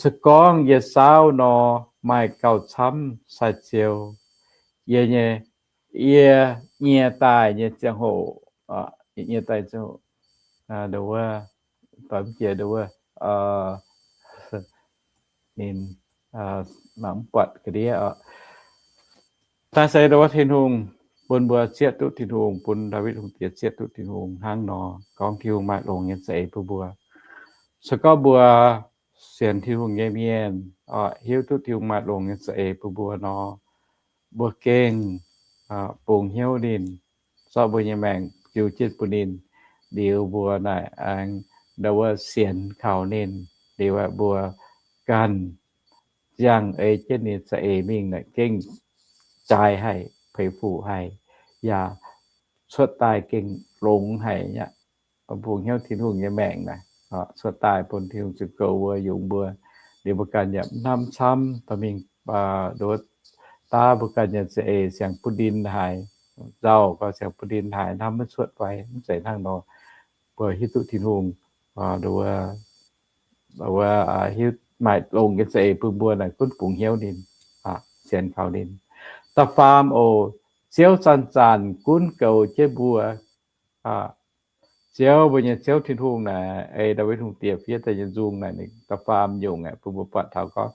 se gorngv yie saauv nor maaih gauh camv sai-ziou, yie nyei, yie nyie daaih nyei ziangh hoc, nyei daaih ziouc, aa, nduov, doix mv jiex nduov, ninh mangc mv buatc ga'ndiev oc. Naaiv se nduov Tin-Hungh bun mbuo zieqv duqv Tin-Hungh, bun Ndaawitv Hungh Diex zieqv duqv Tin-Hungh hnangv nor, gorngv Tin-Hungh maaih longx nyei za'eix bun mbuo. Se gorngv mbuo sienx Tin-Hungh nyei mienh, hiuv duqv Tin-Hungh maaih longx nyei za'eix bun mbuo nor, mbuo gengh bungx hnyouv ninh, zorqv mbuo nyei maengc jiu jienv bun ninh, liuz mbuo naaic aengx nduov sienx kaux ninh, liuz mbuo ganh ziangh ei jienv ninh za'eix mingh naaic gengh jaaix haic, peix fuc haic, yaac cuotv daaih gengh longx haic aqv. Bungx hnyouv Tin-Hungh nyei maengc naaic, cuotv daaih bun Tin-Hungh ziouc goux mbuo, yungz mbuo. Liuz mbuo ganh yaac mv hnamv camv, dorh mingh nduov daav mbuo ganh nyei za'eix siang-buv-ndin haaix, nzauh gau siang-buv-ndin haaix, hnamv maiv cuotv fai mv zeiz hnangv nor. Mbuo hiuv duqv Tin-Hungh nduov, hiuv maaih longx nyei za'eix bun mbuo naaic gunv bungx hnyouv ninh, sienx kaux ninh. Da'faam oc, Ziouv zanc-zanc gunv goux jienv mbuo. Ziouv, mbuo nyei Ziouv Tin-Hungh naaic, ei Ndaawitv Hungh Diex fiev daaih nyei nzung naaic, ninh da'faam nyungc aeqv, bun mbuo buatc taux gorngv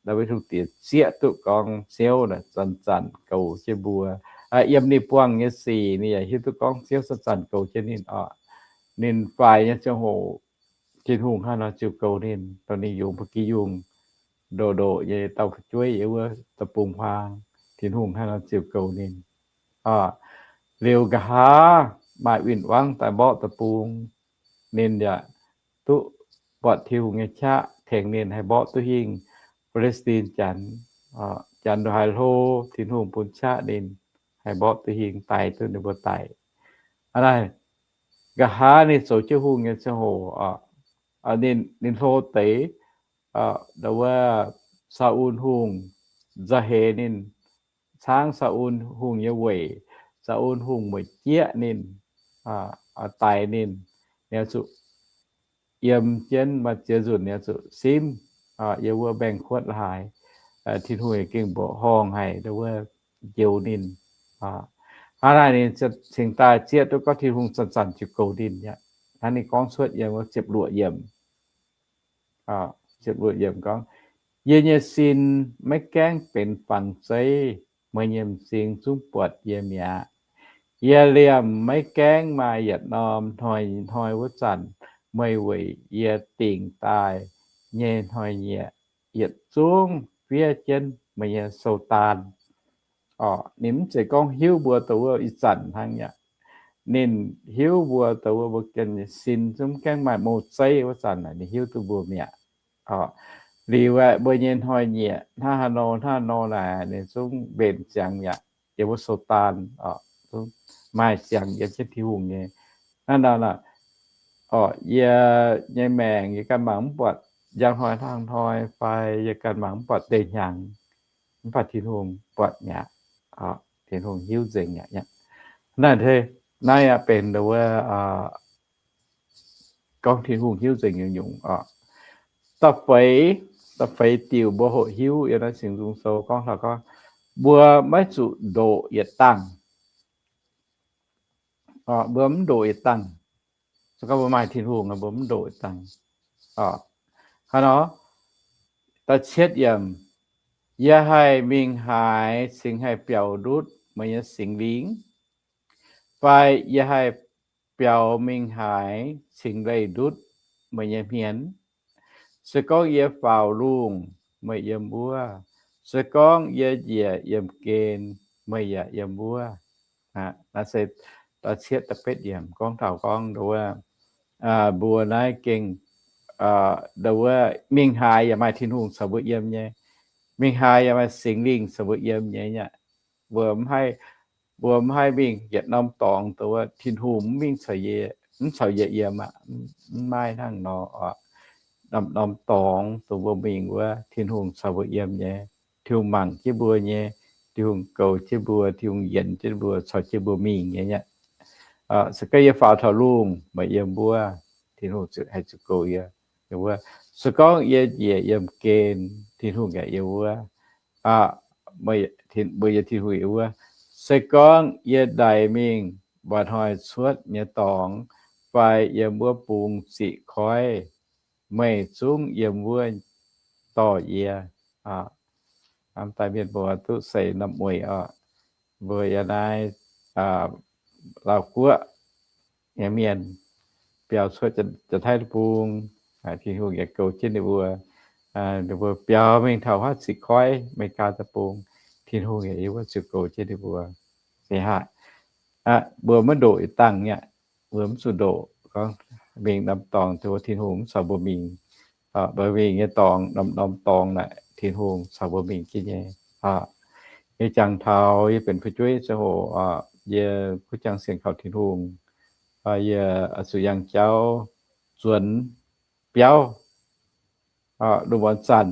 Ndaawitv Hungh Diex zieqv duqv gorngv Ziouv naaic zanc-zanc goux jienv mbuo. Yiem ninh buangh nyei sic ninh yaac hiuv duqv gorngv Ziouv zanc-zanc goux jienv ninh oc. Ninh faix nyei ziangh hoc Tin-Hungh hnangv nor ziouc goux ninh, dongh ninh yungz ba'gi yungh ndoqc ndoqc nyei dauh fu'jueiv yiem wuov deic-bung huaang, Tin-Hungh hnangv nor ziouc goux ninh. Liuz nqa'haav maaih win-wangv daaih mborqv deic-bung, ninh yaac duqv buatc Tin-Hungh nyei qaqv tengx ninh haih mborqv duqv hingh Pi^li^saa^din Janx. Janx ndongc haaix hlo, Tin-Hungh bun qaqv ninh haih mborqv duqv hingh, daix duqv ninh mbuo daic. Aa, naaiv nqa'haav ninh zoux jienv hungh nyei ziangh hoc, ninh, ninh hlo deix, nduov, Saa^un Hungh nzauh heix ninh, caangv Saa^un Hungh nyei weic. Saa^un Hungh mueic jieqv ninh, daix ninh, ninh zuqc yiem jienv maaih ziex nzunc ninh zuqc simv yiem wuov mbaengx-kuotv la'haaix. Tin-Hungh yaac gengh mbuoqc horngh haic nduov njoux ninh. Hnangv naaic ninh cingx daaih zieqv duqv gorngv Tin-Hungh zanc-zanc ziouc goux ninh aqv. Hnangv ninh gorngv cuotv yiem wuov ziepc luoqc yiemc, ziepc luoqc yiemc gorngv, Yie nyei sin maiv gaengh benx fangx zeiv, meih nyei m'zing zungv buatc yie mi'aqv. Yie liemh maiv gaengh maaih yietc norm hnoi-hnoi wuov zanc, meih weic yie dingc daaih nyei hnoi-nyieqc yietc zungv fiev jienv meih nyei sou-daan. Orqc, ninh mv zeiz gorngv hiuv mbuo dongh wuov ih zanc hnangv aqv. Ninh hiuv mbuo dongh wuov mbuo ganh nyei sin zungv mv gaengh maaih mouh zeiv wuov zanc naaic, ninh hiuv duqv mbuo mi'aqv. Orqc, liuz aeqv, mbuo nyei hnoi-nyieqc hnangv haaix nor hnangv haaix nor naaic, ninh zungv mbenc ziangx mi'aqv. Yiem wuov sou-daan, orqc, maaih ziangx yiem jienv Tin-Hungh nyei. Hnangv nor, orqc, yie nyei maengc yie ganh mangc mv buatc njang hnoi hnangv hnoi fai yie ganh mangc mv buatc deix hnyangx, mv baac Tin-Hungh buatc mi'aqv. Tin-Hungh hiuv nzengc mi'aqv. Naaiv, naaiv aqv benx wuov gorngv Tin-Hungh hiuv nzengc nyungc-nyungc orqc. Da'feix, da'feix diuc mbuo hoqc hiuv yiem naaiv Singx Nzung Sou gorngv taux gorngv mbuo maiv zuqc ndoqc yietc dangh. Mbuo mv ndoqc yietc dangh. Se gorngv mbuo maaih Tin-Hungh, mbuo mv ndoqc yietc dangh. Hnangv nor, da'cietv yiemc, yie haih mingh haaix cingx haih biaux ndutv meih nyei Singx Lingh? Fai yie haih biaux mingh haaix cingx leih ndutv meih nyei hmien? Se gorngv yie faaux lungh, meih yiem wuov. Se gorngv yie njiec yiemh gen, meih yaac yiem wuov. Naaiv se da'cietv da'betv yiemc gorngv taux gorngv nduov, mbuo naaiv gengh, nduov mingh haaix yaac maaih Tin-Hungh caux mbuo yiem nyei. Mingh haaix yaac maaih Singx Lingh caux mbuo yiem nyei aqv. Mbuo mv haih, mbuo mv haih mingh yietc norm dorngx dongh wuov Tin-Hungh mv mingh caux yie, mv caux yie yiem aqv. Mv maaih hnangv nor. Norm-norm dorngx dongh mbuo mingh wuov, Tin-Hungh caux mbuo yiem nyei. Tin-Hungh mangc jienv mbuo nyei. Tin-Hungh goux jienv mbuo, Tin-Hungh yienc jienv mbuo, caux jienv mbuo mingh nyei aqv. Se gorngv yie faaux taux lungh, meih yiem wuov, Tin-Hungh haih zuqc goux yie. Se gorngv yie njiec yiemh gen, Tin-Hungh yaac yiem wuov. Mbuo yiem Tin-Hungh yiem wuov. Se gorngv yie ndaix mingh mba'hnoi cuotv nyei dorngx, fai yiem wuov bung ziqc koiv, meih zungv yiem wuov dorh yie. Hnamv daaih mienh muoz duqv seix norm mueic oc. Mbuo yiem naaiv Laauv Guoqv nyei mienh biaux cuotv Janx-Taiv Deic-Bung, Tin-Hungh yaac goux jienv ninh mbuo. Ninh mbuo biaux mingh taux huaav ziqc koiv, Aa^me^li^gaa Deic-Bung, Tin-Hungh yaac yiem wuov ziouc goux jienv ninh mbuo. Aa, mbuo maiv ndoqc yietc dangh nyei aqv. Mbuo mv zuqc ndoqc gorngv mingh norm dorngx tengx Tin-Hungh mv caux mbuo mingh. Mbuo mingh nyei dorngx, norm-norm dorngx naaic Tin-Hungh caux mbuo mingh jienv nyei. Yie jangx taux yie benx fu'jueiv ziangh hoc, yie kuv jangx sienx kaux Tin-Hungh, yie zuqc yangh jauv nzuonx biauv, lungh muonz zanc,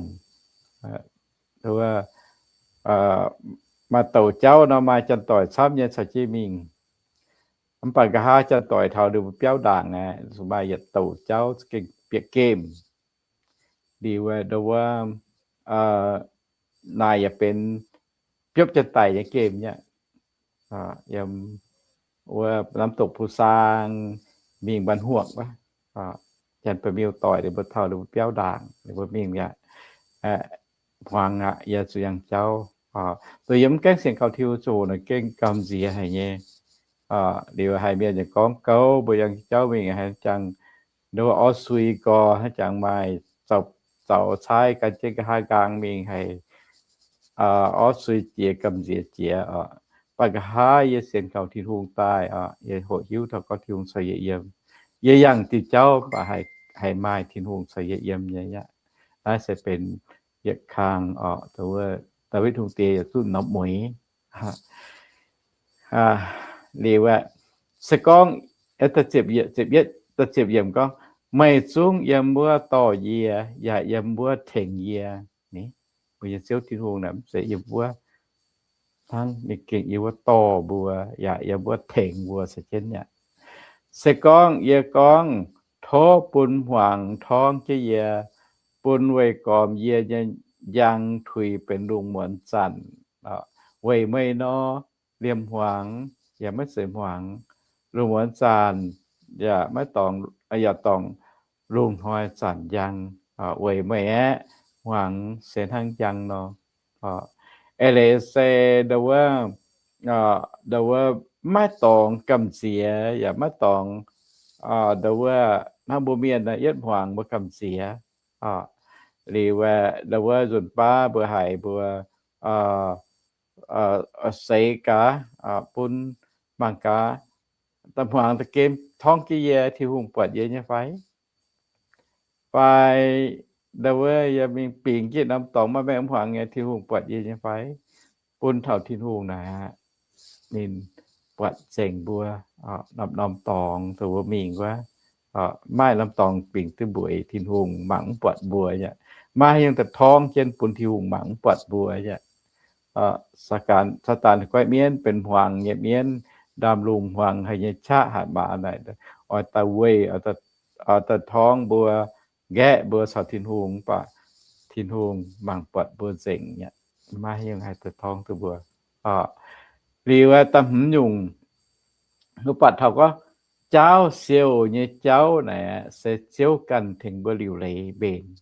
maaih douc jauv nor maaih janx-doic camv nyei caux jienv mingh. Mv baac nqa'haav janx-doic taux ninh mbuo biauv ndaangc aqv, zuqc maaih yietc douc jauv za'gengh bieqc gemh. Liuz ndau wuov naaic yaac benx biopv janx-daic nyei gemh nyei aqv. Yiem wuov น้ำตกภูซาง mingh บ้านฮวก wuov, Janx-Ba'miuh doic ninh mbuo taux ninh mbuo biauv ndaangc ninh mbuo mingh aqv. Hmuangx aqv, yie zuqc yangh jauv. Dongh yie mv gaengh sienx kaux Tin-Hungh ziangh hoc naaic gengh gamh nziex haic nyei. Liuz haiz mienh yaac gorngv gouv mbuo yangh jauv mingh haiz jangx, ndau wuov orv sui gorx haaix jangx maaih zaux caaiv gan jienv nqa'haav nqaang mingh haiz orv sui jiex gamh nziex jiex oc. Mv baac nqa'haav yie sienx kaux Tin-Hungh daaih oc, yie hoqc hiuv taux gorngv Tin-Hungh caux yie yiem. Yie yangh diuh jauv mv baac haiz maaih Tin-Hungh caux yie yiem nyei aqv. Naaiv se benx yietc kang oc, Daawitv Hungh diex yaac duqv norm mueiz. Liuz aeqv, se gorngv, ziepc yietv gorngv, meih zungv yiem wuov dorh yie yaac yiem wuov tengx yie. Mbuo nyei Ziouv Tin-Hungh naaic mv zeiz yiem wuov hnangv, ninh gengh yiem wuov dorh mbuo yaac yiem wuov tengx mbuo se jienv aqv. Se gorngv yie gorngv, tov bun hmuangx torngv jienv yie, bun weih gormx yie nyei njang tuix benx lungh muonz zanc, weic meih nor, liemh hmuangx yaac maiv zeiz hmuangx, lungh muonz zanc yaac maiv dorngx, yaac dorngx lungh hnoi zanc njang, weic meih aeqv, hmuangx se hnangv njang nor. Eix leiz se ndau wuov, ndau wuov maiv dorngx gamh nziex yaac maiv dorngx, ndau wuov hnangv mbuo mienh yietv hmuangx mbuo gamh nziex. Liuz ndau wuov nzunc baav mbuo haiz mbuo seix gaax, bun mangc gaax, da'hmuangx da'gem torngv jienv yie, Tin-Hungh buatc yie nyei fai? Fai ndau wuov yie mingh bingx jienv norm dorngx maiv maengh hmuangx nyei, Tin-Hungh buatc yie nyei fai? Bun taux Tin-Hungh naaic aqv, ninh buatc nzengc mbuo, norm-norm dorngx dongh mbuo mingh wuov, maaih norm dorngx bingx duqv mbueiz Tin-Hungh mangc mv buatc mbuo aqv. Maaih haaix nyungc daaih torngv jienv bun Tin-Hungh mangc mv buatc mbuo aqv. Saadaan, Saadaan goiv mienv benx hmuangx nyei mienv, ndaamv lungh hmuangx haic nyei qaqv hatc maaz naaic, oix daaih weih, oix daaih torngv mbuo, nqaeqv mbuo caux Tin-Hungh, mv baac Tin-Hungh mangc buatc mbuo nzengc aqv. Maaih haaix nyungc haih daaih torngv duqv mbuo. Liuz da'hmz nyungc, mbuo buatc taux gorngv jaauv siouh nyei jauv naaic se Ziouv ganh tengx mbuo liuc leiz mbenc.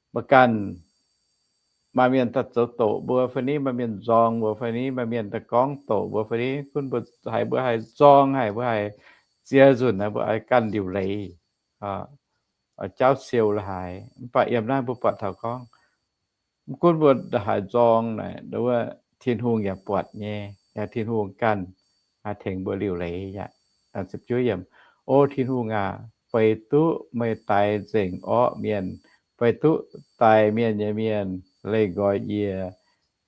Mbuo ganh, maaih mienh daaih zoux doqc mbuo fai ni, maaih mienh nzorng mbuo fai ni, maaih mienh daaih gorngv doqc mbuo fai ni, gunv mbuo haiz, mbuo haiz nzorng haic, mbuo haiz ziex nzunc naaic mbuo oix ganh liuc leiz, jaauv siou la'haaix. Mv baac yiem naaiv mbuo buatc taux gorngv, mv gunv mbuo haiz nzorng naaic, wuov Tin-Hungh yaac buatc nyei, yaac Tin-Hungh ganh tengx mbuo liuc leiz aqv. O Tin-Hungh aac, feix duqv meih daix nzengc orqv mienh, feix duqv daix mienh nyei mienh leih nqoi yie.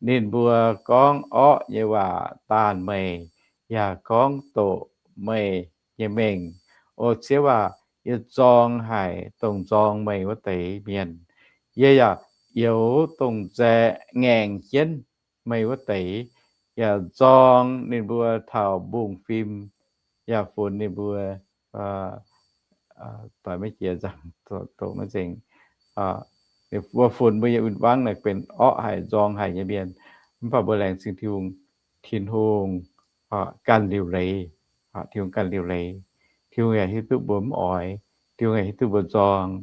Ninh mbuo gorngv orqv nyei waac daanh meih, yaac gorngv doqc meih nyei mengh. O Ziouv aac, yie nzorng haic dongh nzorng meih wuov deix mienh. Yie yaac youx dongh nzaeqc ngaengc jienv meih wuov deix, yaac nzorng ninh mbuo taux mbungv-fim, yaac funx ninh mbuo, doix maiv jiex nzangc, doqc maiv nzengc. Mbuo funx mbuo nyei win-wangv naaic benx orqv haic nzorng haic nyei mienh. Mv baac mbuo laengz zingh Tin-Hungh, Tin-Hungh ganh liuc leiz. Tin-Hungh ganh liuc leiz. Tin-Hungh yaac hiuv duqv mbuo mv oix. Tin-Hungh yaac hiuv duqv mbuo nzorng.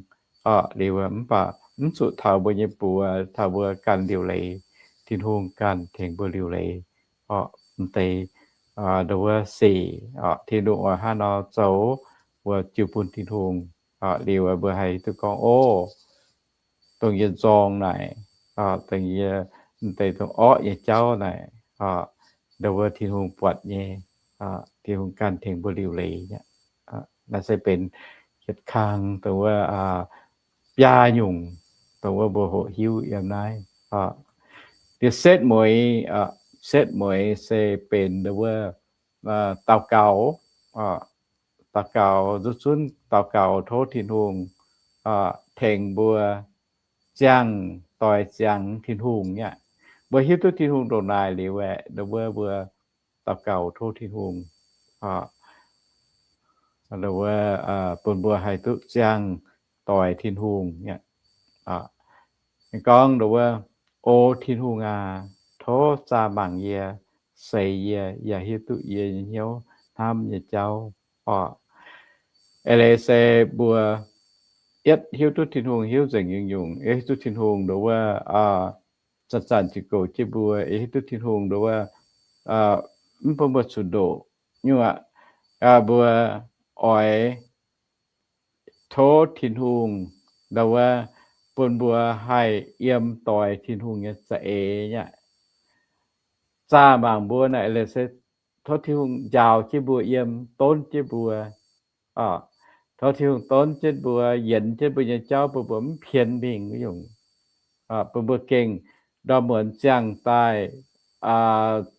Liuz mv baac mv zuqc taux mbuo nyei buoz, taux mbuo ganh liuc leiz. Tin-Hungh ganh tengx mbuo liuc leiz. M'deix nduov wuov sic, Tin-Hungh oix hnangv nor zoux, mbuo jiu bun Tin-Hungh. Liuz mbuo haih duqv gorngv, o, dongh yie nzorng naaic, dongh yie m'deix dongh orqv nyei jauv naaic, nduov wuov Tin-Hungh buatc nyei. Tin-Hungh ganh tengx mbuo liuc leiz aqv. Naaiv se benx yietc kang dongh wuov biaa nyungc, dongh wuov mbuo hoqc hiuv yiem naaiv. Liuz setv mueiz, setv mueiz se benx dongh wuov daux gaux, daux gaux, zuqc zunv daux gaux tov Tin-Hungh tengx mbuo ziangh doix ziangx Tin-Hungh aqv. Mbuo hiuv duqv Tin-Hungh ndongc naaic liuz aeqv, dongh wuov mbuo daux gaux tov Tin-Hungh, dongh wuov bun mbuo haih duqv ziangh doix Tin-Hungh aqv. Gorngv dongh wuov, O Tin-Hungh aac, tov zaah mangc yie, seix yie, yaac hiuv duqv yie nyei hnyouv hnamv nyei jauv orqc. Eix leiz se mbuo yietv hiuv duqv Tin-Hungh hiuv nzengc nyungc-nyungc, hiuv duqv Tin-Hungh dongh wuov zanc-zanc ziouc goux jienv mbuo, hiuv duqv Tin-Hungh dongh wuov mv bun mbuo zuqc ndoqc nyungc aqv. Mbuo oix tov Tin-Hungh dongh wuov bun mbuo haih yiem doix Tin-Hungh nyei za'eix aqv. Zaah mangc mbuo naaic leiz se tov Tin-Hungh njaaux jienv mbuo yiem, donv jienv mbuo. Tov Tin-Hungh donv jienv mbuo, yienx jienv mbuo nyei jauv, bun mbuo mv pienx mingh wuov nyungc. Bun mbuo gengh ndorm muonz ziangh daaih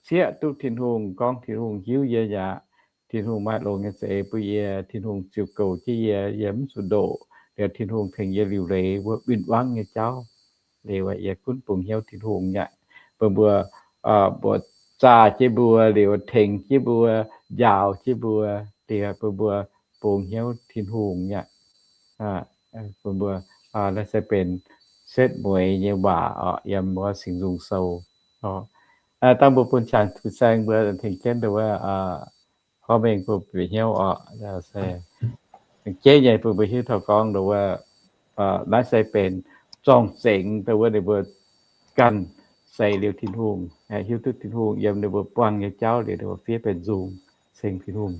cieqv duqv Tin-Hungh, gorngv Tin-Hungh hiuv yie aqv. Tin-Hungh maaih longx nyei za'eix bun yie. Tin-Hungh ziouc goux jienv yie, yie mv zuqc ndoqc. Liuz Tin-Hungh tengx yie liuc leiz wuov win-wangv nyei jauv. Liuz yie gunv bungx hnyouv Tin-Hungh aqv. Bun mbuo, mbuo zaah jienv mbuo, liuz tengx jienv mbuo, njaaux jienv mbuo, liuz bun mbuo bungx hnyouv Tin-Hungh aqv. Bun mbuo, naaiv se benx setv mueiz nyei waac orqc, yiem wuov Singx Nzung Sou. Dangh mbuo bun qangx fin-saeng mbuo tengx jienv dongh wuov, hnangv mengh bun bieqc hnyouv orqc, se jeiv nyei bun mbuo hiuv taux gorngv dongh wuov, naaiv se benx zorng-zengx dongh wuov ninh mbuo ganh seix liuz Tin-Hungh, hiuv duqv Tin-Hungh yiem ninh mbuo buangh nyei jauv liuz, ninh mbuo fiev benx nzung ceng Tin-Hungh.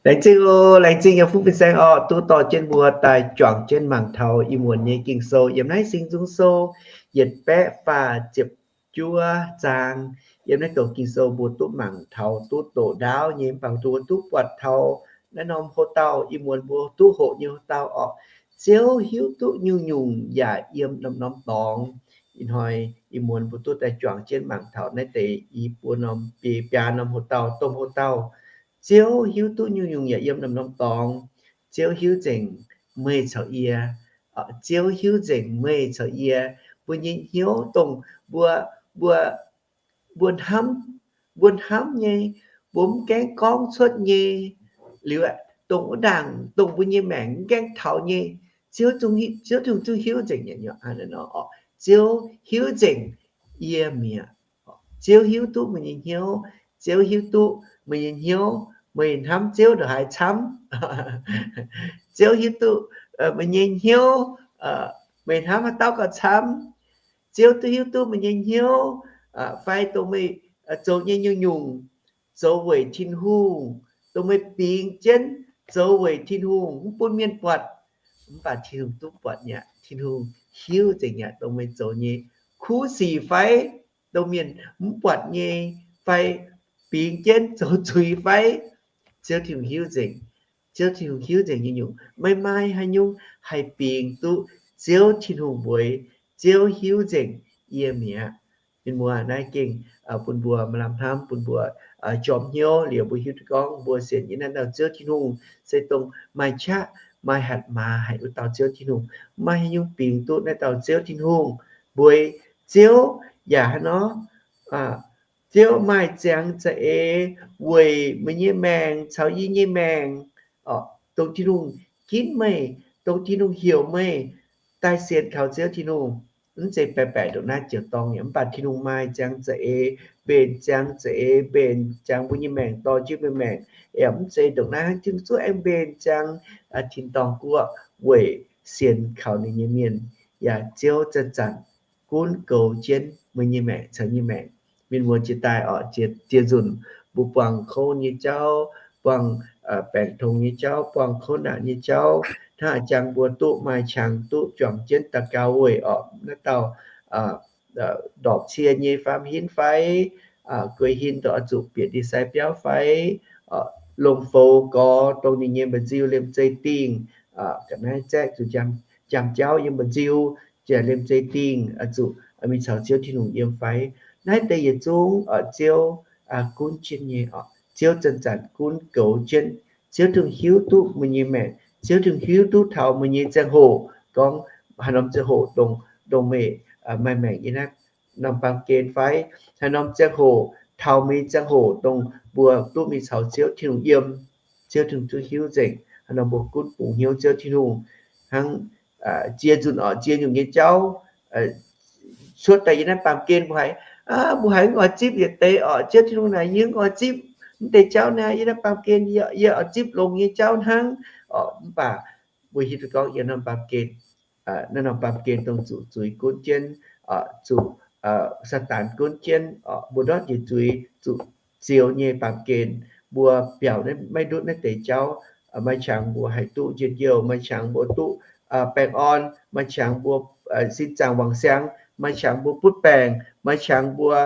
Laengz zingh oc, laengz zingh nyei fuqv fin-saeng orqc, duqv dorh jienv mbuo daaih juangc jienv mangc taux ih muonz nyei Ging-Sou yiem naaiv Singx Nzung Sou yietc baeqv faah ziepc juov zaang. Yiem naaiv douc Ging-Sou mbuo duqv mangc taux duqv doqc ndaauv nyei, mv baac mbuo duqv buatc taux naaiv norm houx-dauh, ih muonz mbuo duqv hoqc nyei houx-dauh orqc, Ziouv hiuv duqv nyungc-nyungc yaac yiem norm-norm dorngx. Ih hnoi ih muonz mbuo duqv daaih juangc jienv mangc taux naaiv deix i buo norm, biei biaa norm houx-dauh, domh houx-dauh. Ziouv hiuv duqv nyungc-nyungc yaac yiem norm-norm dorngx. Ziouv hiuv nzengc meih caux yie. Ziouv hiuv nzengc meih caux yie. Mbuo nyei hnyouv dongh mbuo, mbuo, mbuo hnamv, mbuo hnamv nyei, mbuo mv gaengh gorngv cuotv nyei. Liuz aeqv, dongh wuov ndaangc, dongh mbuo nyei maengc mv gaengh taux nyei, Ziouv, Ziouv Tin-Hungh zungv hiuv nzengc nyei. Ziouv hiuv nzengc yie mi'aqv. Ziouv hiuv duqv meih nyei hnyouv. Ziouv hiuv duqv meih nyei hnyouv, meih hnamv Ziouv ndongc haaix camv. Ziouv hiuv duqv meih nyei hnyouv, meih hnamv haaix dauh gauh camv. Ziouv duqv hiuv duqv meih nyei hnyouv, fai dongh meih zoux nyei nyungc-nyungc zoux weic Tin-Hungh, dongh meih bingx jienv zoux weic Tin-Hungh, mv bun mienh buatc. Mv baac Tin-Hungh duqv buatc mi'aqv. Tin-Hungh hiuv nzengc mi'aqv dongh meih zoux nyei kuv sic fai dongh mienh mv buatc nyei, fai bingx jienv zoux zuiz fai, Ziouv Tin-Hungh hiuv nzengc. Ziouv Tin-Hungh hiuv nzengc nyei nyungc. Meih maaih haaix nyungc haih bingx duqv Ziouv Tin-Hungh mbuox, Ziouv hiuv nzengc yie mi'aqv. Mienh muoz, naaiv gengh bun mbuo maaih lamh hnamv, bun mbuo jorm hnyouv liuz mbuo hiuv duqv gorngv mbuo sienx nyei naaiv dauh Ziouv Tin-Hungh se dongh maaih qaqv maaih hatc maaz haic wuov dauh Ziouv Tin-Hungh. Maaih haaix nyungc bingx duqv naaiv dauh Ziouv Tin-Hungh mbuox Ziouv yaac hnangv nor, Ziouv maaih ziangx za'eix weic meih nyei maengc caux yie nyei maengc, dongh Tin-Hungh ginv meih, dongh Tin-Hungh heuc meih daaih sienx kaux Ziouv Tin-Hungh. Mv zeiz baeqc baeqc ndongc naaiv ziouc dorngc yaac mv baac Tin-Hungh maaih ziangx za'eix, mbenc ziangx za'eix, mbenc ziangx mbuo nyei maengc dorh jienv mbuo maengc. Yaac mv zeiz ndongc naaiv hnangv, Tin-Hungh zungv aengx mbenc ziangx tin-dorngh guoqv weic sienx kaux ninh nyei mienh. Yaac Ziouv zanc-zanc gunv goux jienv meih nyei maengc caux nyei maengc. Mienh muoz jiex daaih oc, ziex nzunc mbuo buangh kouv nyei jauv, buangh baengc tongx nyei jauv, buangh kouv naanc nyei jauv, hnangv a'jang mbuo duqv maaih qangx duqv juangc jienv daux gaux weic oc naaiv dauh ndorpc cie nyei faam-hinv fai guei hin dongh oix zuqc bieqc ndie-sai biauv fai longc foux gorx dongh ninh nyei mba'nziu liemh zeih dingh, ga'naaiv zaeqv zuqc jam jauv yiem mba'nziu, jiex liemh zeih dingh oix zuqc mingh caux Ziouv Tin-Hungh yiem fai. Naaiv deix yietc zungv Ziouv gunv jienv nyei oc. Ziouv zanc-zanc gunv goux jienv. Ziouv Tin-Hungh hiuv duqv meih nyei maengc. Ziouv Tin-Hungh hiuv duqv taux meih nyei ziangh hoc, gorngv haaix norm ziangh hoc dongh, dongh meih maaih maengc yiem naaiv norm baamh gen fai haaix norm ziangh hoc, taux meih nyei ziangh hoc dongh mbuo duqv mingh caux Ziouv Tin-Hungh yiem. Ziouv Tin-Hungh zungv hiuv nzengc. Haaix norm mbuo gunv bungx hnyouv Ziouv Tin-Hungh hnangv ziex nzunc oc, ziex nyungc nyei jauv cuotv daaih yiem naaiv baamh gen mbuo haiz, mbuo haiz mv oix zipv yietc deix oc. Ziouv Tin-Hungh naaic yie mv oix zipv mv deix jauv naaiv, yiem naaiv baamh gen yie oix zipv longx nyei jauv hnangv oc. Mv baac mbuo hiuv duqv gorngv yiem norm baamh gen, naaiv norm baamh gen dongh zuqc zuiz gunv jienv, zuqc Saadaan gunv jienv, mbuo ndortv njiec zuiz zuqc zioux nyei baamh gen. Mbuo biaux maiv ndutv naaiv deix jauv, maaih qangx mbuo haih duqv njien-youh, maaih qangx mbuo duqv baengh orn, maaih qangx mbuo sin zaangc wangc siang, maaih qangx mbuo butv baengc, maaih qangx mbuo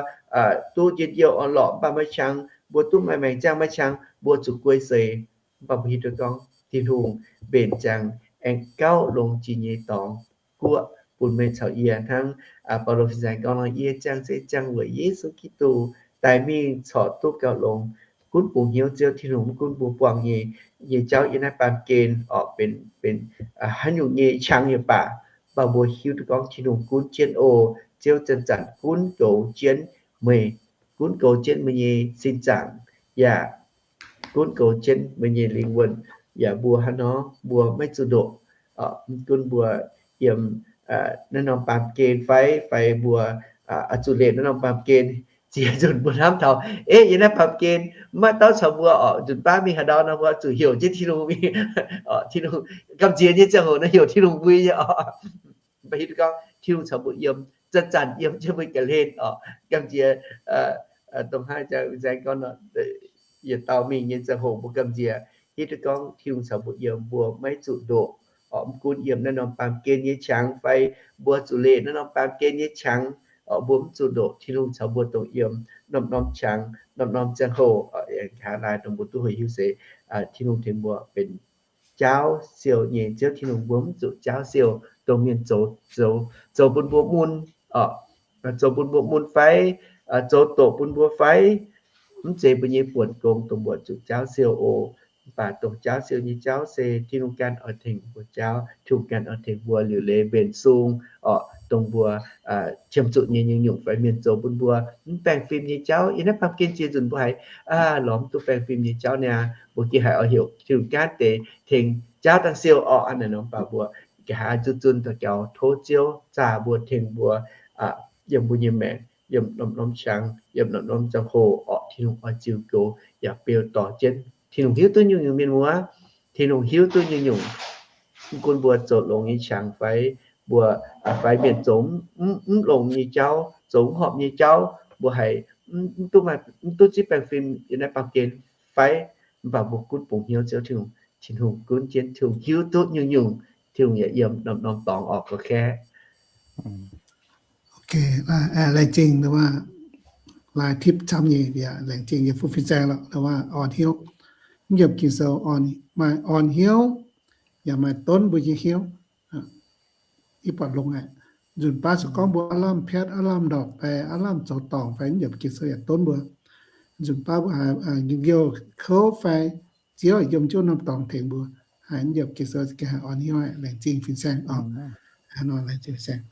duqv njien-youh orn-lorqc, mv baac maaih qangx mbuo duqv maaih maengc ziangh, maaih qangx mbuo zuqc guei seix. Mv baac mbuo hiuv duqv gorngv Tin-Hungh mbenc ziangx aengx gauh longx jiex nyei dorngx guoqv bun meih caux yie hnangv. Baulo fin-saeng gorngv nor, yie ziangh se ziangh weic Yesu Giduc daaih mingh corc duqv gauh longx. Gunv bungx hnyouv Ziouv Tin-Hungh, mv gunv mbuo buangh nyei, nyei jauv yiem naaiv baamh gen oc, benx, benx haaix nyungc nyei qangx yaac baac, mv baac mbuo hiuv duqv gorngv Tin-Hungh gunv jienv oc. Ziouv zanc-zanc gunv goux jienv meih, gunv goux jienv meih nyei sin zaangc, yaac gunv goux jienv meih nyei lingh wuonh. Yaac mbuo hnangv nor mbuo maiv zuqc ndoqc, mv gunv mbuo yiem naaiv norm baamh gen fai, fai mbuo oix zuqc leih naaiv norm baamh gen. Ziex nzunc mbuo hnamv taux, ei, yiem naaiv baamh gen maiv dauh caux mbuo oc, nzunc baav mingh haaix ndau nor mbuo zuqc heuc jienv Tin-Hungh mingh, Tin-Hungh gamh nziex nyei ziangh hoc nor heuc Tin-Hungh mbuo nyei oc. Mv baac hiuv duqv gorngv Tin-Hungh caux mbuo yiem, zanc-zanc yiem jienv mbuo ga'hlen oc. Gamh nziex dongh hnangv zanc-zanc gorngv nor, yietc dauh mingh nyei ziangh hoc mbuo gamh nziex hiuv duqv gorngv Tin-Hungh caux mbuo yiem, mbuo maiv zuqc ndoqc oc. Mv gunv yiem naaiv norm baamh gen nyei qangx fai mbuo zuqc leih naaiv norm baamh gen nyei qangx oc, mbuo mv zuqc ndoqc. Tin-Hungh caux mbuo dongh yiem norm-norm qangx, norm-norm ziangh hoc oc. Aengx nqa'haav laai dongh mbuo duqv hoqc hiuv se Tin-Hungh tengx mbuo benx jaauv siou nyei Ziouv Tin-Hungh, mbuo mv zuqc jaauv siou dongh mienh zoux, zoux, zoux bun mbuo mun oc, zoux bun mbuo mun fai zoux doqc bun mbuo fai, mv zeiz mbuo nyei buonc gong dongh mbuo zuqc jaauv siou oc. Mv baac dongh jaauv siou nyei jauv se Tin-Hungh ganh oix tengx mbuo jaauv, Tin-Hungh ganh oix tengx mbuo liuc leiz mbenc sung oc, dongh mbuo qiemx zuqc nyei nyungc-nyungc fai mienh zoux bun mbuo mv baengh fim nyei jauv. Yiem naaiv baamh gen ziex nzunc mbuo haiz lorz mv duqv baengh fim nyei jauv niaa, mbuo gengh haiz oix heuc Tin-Hungh ganh deix tengx jaauv dangh siou orqc. Hnangv naaic nor mv baac mbuo nqa'haav zuqc zunh daux gaux tov Ziouv zaah mbuo, tengx mbuo yiem mbuo nyei maengc, yiem norm-norm qangx, yiem norm-norm ziangh hoc orqc. Tin-Hungh oix ziux goux yaac beu dorh jienv. Tin-Hungh hiuv duqv nyungc-nyungc, mienh muoz. Tin-Hungh hiuv duqv nyungc-nyungc. Mv gunv mbuo zoux longx nyei qangx fai mbuo, fai mienh zoux mv longx nyei jauv, zoux mv horpc nyei jauv, mbuo haiz mv duqv maaih, mv duqv zipv baengh fim yiem naaiv baamh gen fai, mv baac mbuo gunv bungx hnyouv Ziouv Tin-Hungh, Tin-Hungh gunv jienv, Tin-Hungh hiuv duqv nyungc-nyungc, Tin-Hungh yaac yiem norm-norm dorngx orqc. Laengz zingh, laengz tip camv nyei, laengz zingh yie fu fin-saeng lorqc, orn hnyouv. Mv yiemc Ging-Sou maaih orn hnyouv, yaac maaih donv mbuo nyei hnyouv. Ih buatc longx aqv. Nzunc baav se gorngv mbuo aav lamh piatv, aav lamh ndorpc fai aav lamh zoux dorngc fai mv yiemc Ging-Sou yaac donv mbuo. Nzunc baav mbuo haiz nqemh youh kouv fai Ziouv yiem jienv norm dorngx tengx mbuo, haiz mv yiemc Ging-Sou gengh haiz orn hnyouv aqv. Laengz zingh fin-saeng oc. Laengz zingh fin-saeng.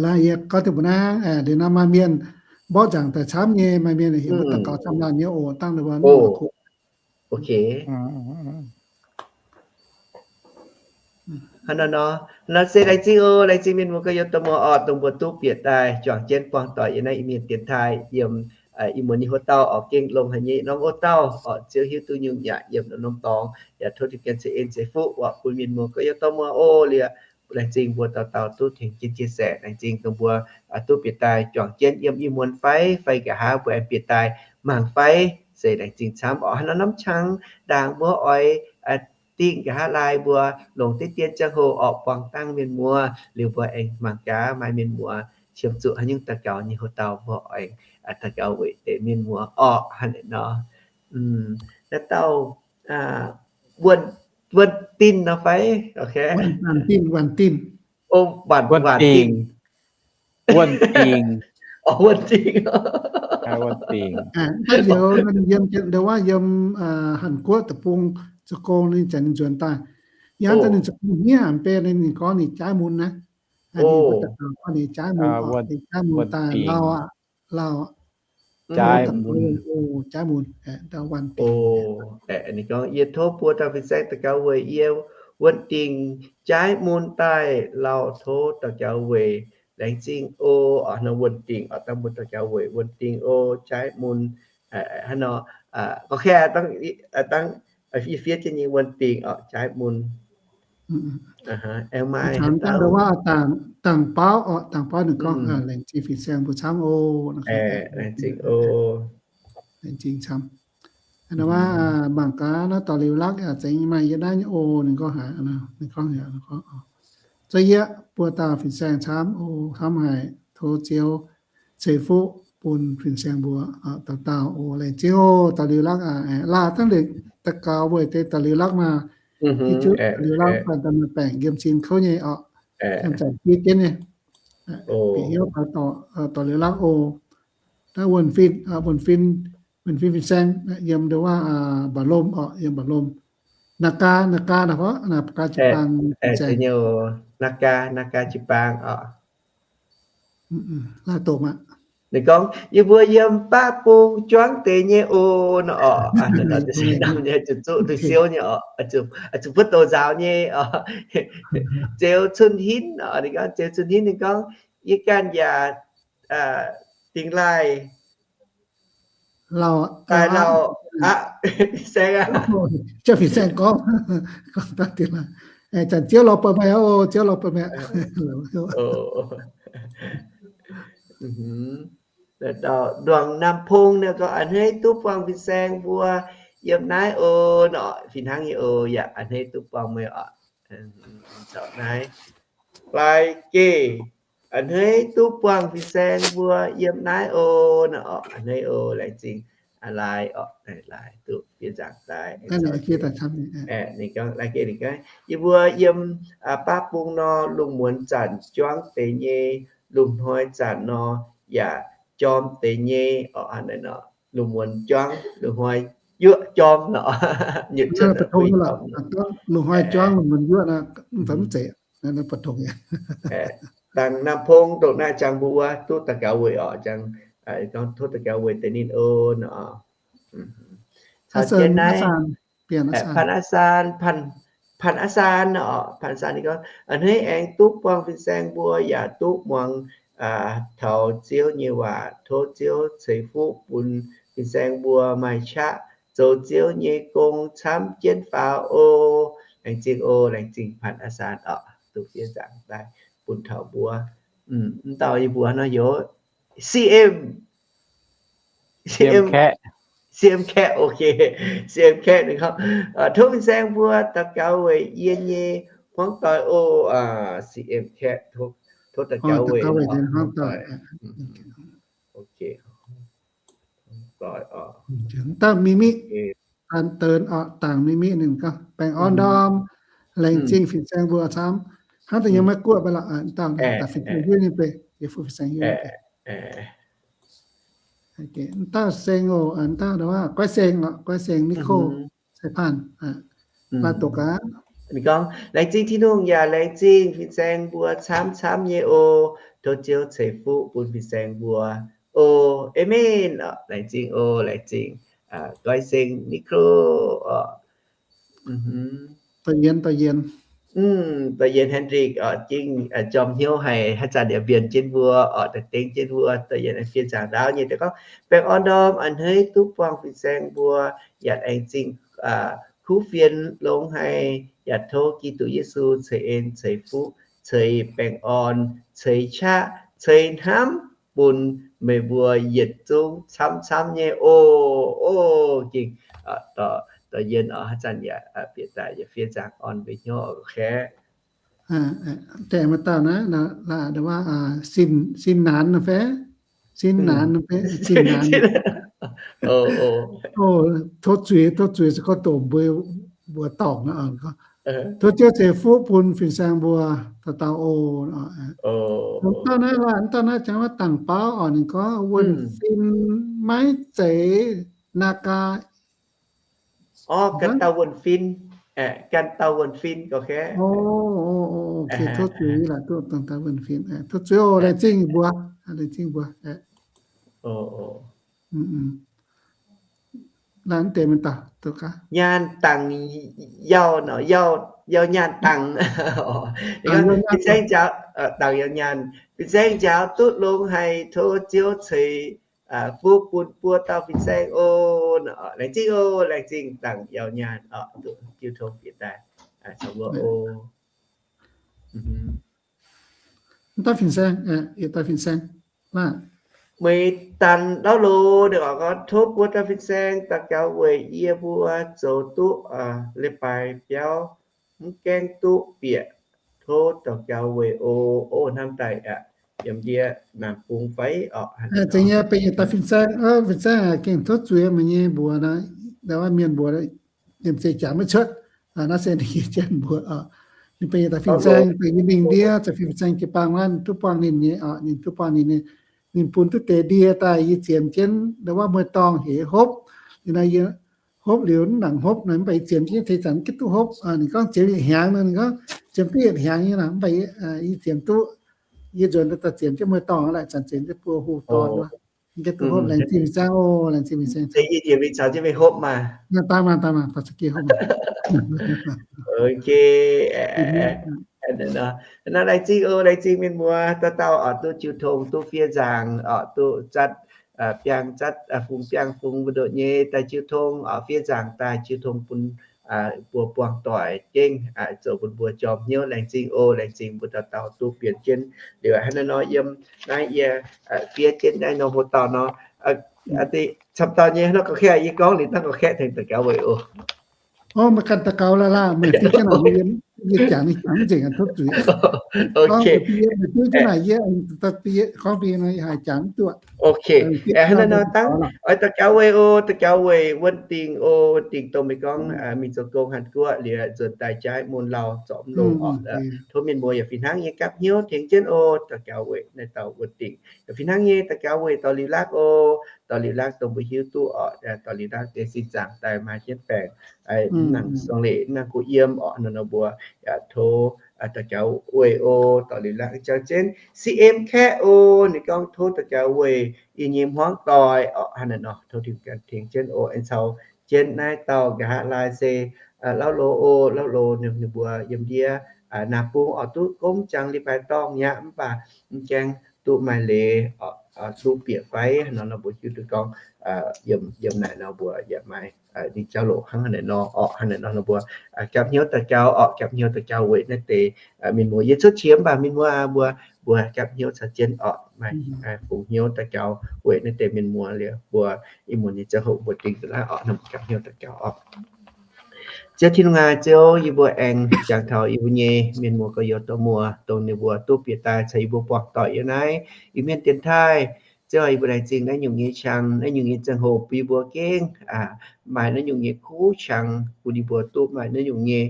Laaix yie gorngv deix mbuo naaiv, liuz nor maaih mienh mborqv nzaangc daaih camv nyei, maaih mienh heuc mbuo daux gaux camv laanh nyei oc, dangh ninh mbuo mv oc. Hnangv naaiv nor, nor se laengz zingh oc. Laengz zingh mienh muoz gorx-youz dorh muoz orqc, dongh mbuo duqv bieqc daaih juangc jienv buangh doic yiem naaiv Iu-Mienh dienx taaih yiem, ih muonz nyei hoc dauh orqc, gengh longx haic nyei norm oc dauh orqc, Ziouv hiuv duqv nyungc yaac yiem norm dorngx yaac tov dingc gaengh ceix en ceix fuqv orqc bun mienh muoz gorx-youz dorh muoz oc. Liuz laengz zingh mbuo dauh dauh duqv tengx jienv chia sẻ. Laengz zingh dongh mbuo duqv bieqc daaih juangc jienv yiem ih muonz fai, fai nqa'haav mbuo aengx bieqc daaih mangc fai, se laengz zingh camv orqc. Hnangv nor norm qangx ndaangc mbuo oix dingh nqa'haav laai mbuo longc deix dien ziangh hoc orqc buangh dangh mienh muoz, liuz mbuo aengx mangc gaax maaih mienh muoz qiemx zuqc haaix nyungc daux gaux nyei hoc dauh mbuo aengx daux gaux weic deix mienh muoz orqc. Hnangv naaiv nor, naaiv dauh Wuonh Dinh nor fai? Wuonh Dinh, Wuonh Dinh. Wuonh Dinh. Wuonh Dinh. Wuonh Dinh. Wuonh Dinh. Yiem, yiem, ndau wuov yiem Hàn Quốc deic-bung zoux gong ninh zanc ninh nzuonx daaih. Yie hnamv daaih ninh zoux gong hniev haic, mv baac ninh gorngv ninh jaaiv mun naaiv. Ninh mbuo daux gaux gorngv ninh jaaiv mun, ninh jaaiv mun daaih lauh aqv, lauh aqv. Jaaiv mun, jaaiv mun, ndau Wuonh Dinh. Ninh gorngv, yie tov buo dauh fin-saeng daux gaux weic yie, Wuonh Dinh, jaaiv mun daaih lauh, tov daux gaux weic. Laengz zingh oc. Nor Wuonh Dinh oc, dangh mbuo daux gaux weic Wuonh Dinh oc, jaaiv mun. Hnangv nor, gorngv dangh, dangh yie fiev jienv nyei Wuonh Dinh oc, jaaiv mun. Aengx maaih dangh, dangh bauv oc, dangh bauv ninh gorngv, laengz zingh fin-saeng mbuo camv oc. Laengz zingh oc. Laengz zingh camv. Hnangv nor, mangc gaax naaiv dorh liuz lakv yaac zengx maaih yie naaiv nyei oc. Ninh gorngv haic, ninh gorngv haic, ninh gorngv, Za'gengh buo dauh fin-saeng camv oc, camv haic, tov Ziouv ceix fuqv bun fin-saeng mbuo dauh dauh oc. Laengz zingh oc, dorh liuz lakv aqv. Laah dangv liuz daux gaux weic deix dorh liuz lakv maah. Hiuv duqv dorh liuz lakv fai daaih maaih baengc yiem cin kouv nyei orqc, camv zanc fiev jienv nyei. Bieqc hnyouv dorh liuz lakv oc. Daaih Wuonh Fin, Wuonh Fin, Wuonh Fin fin-saeng yiem ndau wuov Mbaac Lomh orqc, yiem Mbaac Lomh. Nagaa, Nagaa naaiv, Nagaa jiu-baang fin-saeng. Nagaa, Nagaa jiu-baang orqc. Laaih doqc maah. Ninh gorngv, yie mbuo yiem baqv bung juangv deix nyei oc. Nor orqc, zuqc zuqc duqv siou nyei orqc, zuqc buov douz nzaaux nyei orqc. Ziouv Cun Hinv orqc, ninh gorngv, Ziouv Cun Hinv ninh gorngv, yie ganh yaac dingx laaih, daaih lauh aqv. Fin-saeng aqv. Fin-saeng gorngv, gorngv daaih dingx laaih. Zanc Ziouv lorz buatc meih oc, Ziouv lorz buatc meih. Nduangc Naamh Pong naaiv gorngv, a'hneiv duqv buangh fin-saeng mbuo yiem naaiv oc. Nor fih hnangv nyei oc. Yaac a'hneiv duqv buangh meih oc. Caux naaiv Laaix Geh, a'hneiv duqv buangh fin-saeng mbuo yiem naaiv oc. Nor orqc, a'hneiv oc, laengz zingh. Laaix orqc, laaix duqv fiev nzaangc daaih. Ninh gorngv, Laaix Geh ninh gorngv, yie mbuo yiem baav bung nor, lungh muonz zanc juangv deix nyei, lungh hnoi zanc nor yaac jorm deix nyei orqc. Lungh muonz juangv, lungh hnoi yuoqv jorm nor. Lungh hnoi juangv, lungh muonz yuoqv nor, mv zeiz, mv zeiz. Dangh Naamh Pong ndongc naaiv jangx mbuo wuov duqv daux gaux weic orqc, jangx gorngv tov daux gaux weic deix ninh oc. Caux jienv naaiv Pan Aa Saan, Pan Aa Saan, Pan Aa Saan ninh gorngv, a'hneiv aengx duqv buangh fin-saeng mbuo yaac duqv muangx taux Ziouv nyei waac. Tov Ziouv ceix fuqv bun fin-saeng mbuo maaih qaqv zoux Ziouv nyei gong camv jienv faaux oc. Laengz zingh oc, laengz zingh Pan Aa Saan orqc, duqv fiev nzaangc daaih bun taux mbuo. Mv dauh yie mbuox nor youz, C M, C M Cat, C M Cat, ok. C M Cat ninh gorngv, tov fin-saeng mbuo daux gaux weic yie nyei hmuangv doic oc. C M Cat, tov daux gaux weic hmuangv doic. Ok. Doic oc. Dangh Mi Mi, deix oc, dangh Mi Mi ninh gorngv, baengh orn ndorm, laengz zingh fin-saeng mbuo camv. Hnangv daaih yiem Meiv Guoqv mv baac lorqc, dauh fin-saeng hiuv ninh beiv, yie fu fin-saeng hiuv ninh beiv. Dauh seng oc, dauh, Goiv Seng oc, Goiv Seng Nicole, Cai Pan, laaih doqc gaax. Ninh gorngv, laengz zingh Tin-Hungh yaac laengz zingh fin-saeng mbuo camv camv nyei oc. Tov Ziouv ceix fuqv bun fin-saeng mbuo oc. Amen oc. Laengz zingh oc, laengz zingh Goiv Seng Nicole oc. Dorh yienx, dorh yienx. Dorh yien Hendrik oc, gengh jorm hnyouv haic, haaix zanc yaac mbienc jienv mbuo oc, daaih dengv jienv mbuo. Dorh yien fiev nzaangc ndaauv nyei deix gorngv, baengh orn ndorm a'hneiv duqv buangh fin-saeng mbuo, yaac aengx zingh kuv fienx longx haic. Yaac tov Giduc Yesu ceix en, ceix fuqv, ceix baengh orn, ceix qaqv, ceix hnamv bun meih mbuo yietc zungv camv-camv nyei oc. Oc, gengh dorh yien oc, haaix zanc yaac bieqc daaih yaac fiev nzaangc orn mbuo hnyouv oc, kaeqv. Deix maaih dauh naaiv, sin naanx fai? Sin naanx, sin naanx. Tov zuiz, tov zuiz se gorngv doqc mbuo, mbuo dorngc. Tov Ziouv ceix fuqv bun fin-saeng mbuo dauh dauh oc. Dauh naaiv, dauh naaiv jangx wuov dangc bauv oc, ninh gorngv wuonh fin maiv zeiz Naga. Orv, ganh dauh wuonh fin. Ganh dauh wuonh fin gauh kaeqv. Tov zuiz, laengz zingh mbuo, laengz zingh mbuo. Nyaanh dangc yauh, yauh nyaanh dangc. Fin-saeng njaaux, dangc yauh nyaanh. Fin-saeng njaaux duqv longx haic, tov Ziouv ceix fuqv bun buo dauh fin-saeng oc. Laengz zingh oc, laengz zingh dangc yauh nyaanh oc, duqv jiu tong bieqc daaih caux mbuo oc. Dauh fin-saeng, yietc dauh fin-saeng. Mueiz Danx Lauv Loz ninh oix gorngv, tov buo dauh fin-saeng daux gaux weic yie mbuo zoux duqv leiz-baaix biauv, mv gaengh duqv bieqc. Tov daux gaux weic oc. Oc, hnamv daaih aqv, yiem ndiev naamh bung fai oc. Zeiz nyei, benx yietc dauh fin-saeng. Fin-saeng gengh tov zuiz meih nyei mbuox, mienh mbuox yiem zeiz jaax maiv cuotv. Naaiv se ninh nyei jienv mbuox oc. Ninh benx yietc dauh fin-saeng, benx yie mingh ndiev, zoux fin-saeng jiu-baang naaiv, duqv buangh ninh nyei oc, ninh duqv buangh ninh nyei. Ninh bun duqv deix ndie daaih yie ziemx jienv, ndau wuov mueiz-dorngh heuc hopv. Ninh nor yie hopv liuz mv nangc hopv nor, mv baac yie ziemx jienv teix zanc mv gaengh duqv hopv. Ninh gorngv ziemx yietc hnyangx nor, ninh gorngv ziemx duqv yietc hnyangx nyei nor, mv baac yie ziemx duqv, yie nzuonx daaih ziemx jienv mueiz-dorngh laaix zanc ziemx jienv buo hu dorn. Mv gaengh duqv hopv, laengz zingh fin-saeng oc, laengz zingh fin-saeng. Daaih maah, daaih maah, taux za'gengh hopv. Naaiv laengz zingh oc, laengz zingh mienh muoz dauh dauh oc, duqv jiu tong, duqv fiev nzaangc oc, duqv zatv biangh, zatv fungx biangh fungx mbu'ndongx nyei daaih jiu tong oc, fiev nzaangc daaih jiu tong bun mbuo buangh doic gengh zoux bun mbuo jorm hnyouv. Laengz zingh oc, laengz zingh mbuo dauh dauh duqv bieqc jienv liuz hnangv naaiv nor yiem naaiv yie fiev jienv naaiv nor mbuo dauh nor, camv dauh nyei nor gauh kaeqv, yie gorngv liuz dangh gauh kaeqv tengx daux gaux weic oc. Oc, meih ganh daux gaux la'laah, meih fiev jienv naaic, yie jangx ninh jangx mv nzengc, tov zuiz. Meih duqv jienv naaic yie gorngv bun yie nor, yie haih jangx mv duqv. Hnangv naaiv nor dangh oix daux gaux weic oc, daux gaux weic wuonh dingc oc, wuonh dingc dongh meih gorngv mingh zoux gong Hàn Quốc liuz nzuonx daaih jaaix mun lauh zorc mv longx oc. Tov mienh muoz yaac fih hnangv nyei gapv hnyouv tengx jienv oc, daux gaux weic naaiv dauh wuonh dingc. Yaac fih hnangv nyei daux gaux weic dorh liuz lakv oc, dorh liuz lakv dongh mbuo hiuv duqv oc, dorh liuz lakv deix sin zaangc daaih maaih jienv baengc, mv nangc suang leiz, mv nangc kuh yiem oc. Nor nor mbuo yaac tov daux gaux weic oc, dorh liuz lakv jauv jienv C M kaeqv oc. Ninh gorngv tov daux gaux weic yie nyei hmuangv doic oc. Hnangv naaiv nor tov Tin-Hungh ganh tengx jienv oc. Aengx caux jienv naaiv dauh nqa'haav laai se Lauv Loz oc. Lauv Loz ninh mbuo yiem ndiev naamh bung oix duqv gomv jangx leiz-baaix dorngh mi'aqv, mv baac mv gaengh duqv maaih leiz duqv bieqc fai. Nor nor mbuo hiuv duqv gorngv yiem naaic nor mbuo yaac maaih ninh jauv-louc hnangv naaic nor oc. Hnangv naaic nor nor mbuo gapv hnyouv daux gaux oc, gapv hnyouv daux gaux weic naaiv deix mienh muoz. Yie cuotv qiex mv baac mienh muoz aac, mbuo, mbuo gapv hnyouv caux jienv oc. Maaih fungx hnyouv daux gaux weic naaiv deix mienh muoz liuz, mbuo ih muonz nyei ziangh hoc mbuo dingc duqv naaiv oc. Nor mbuo gapv hnyouv daux gaux oc. Ziouv Tin-Hungh aac, Ziouv, yie mbuo aengx jangx taux yie mbuo nyei mienh muoz gorx-youz dorh muoz, dongh ninh mbuo duqv bieqc daaih caux yie mbuo buangh doic yiem naaiv Iu-Mienh dienx taaih. Ziouv aac, yie mbuo laengz zingh naaiv nyungc nyei qangx, naaiv nyungc nyei ziangh hoc bun yie mbuo gengh maaih naaiv nyungc nyei kuv qangx, bun yie mbuo duqv maaih naaiv nyungc nyei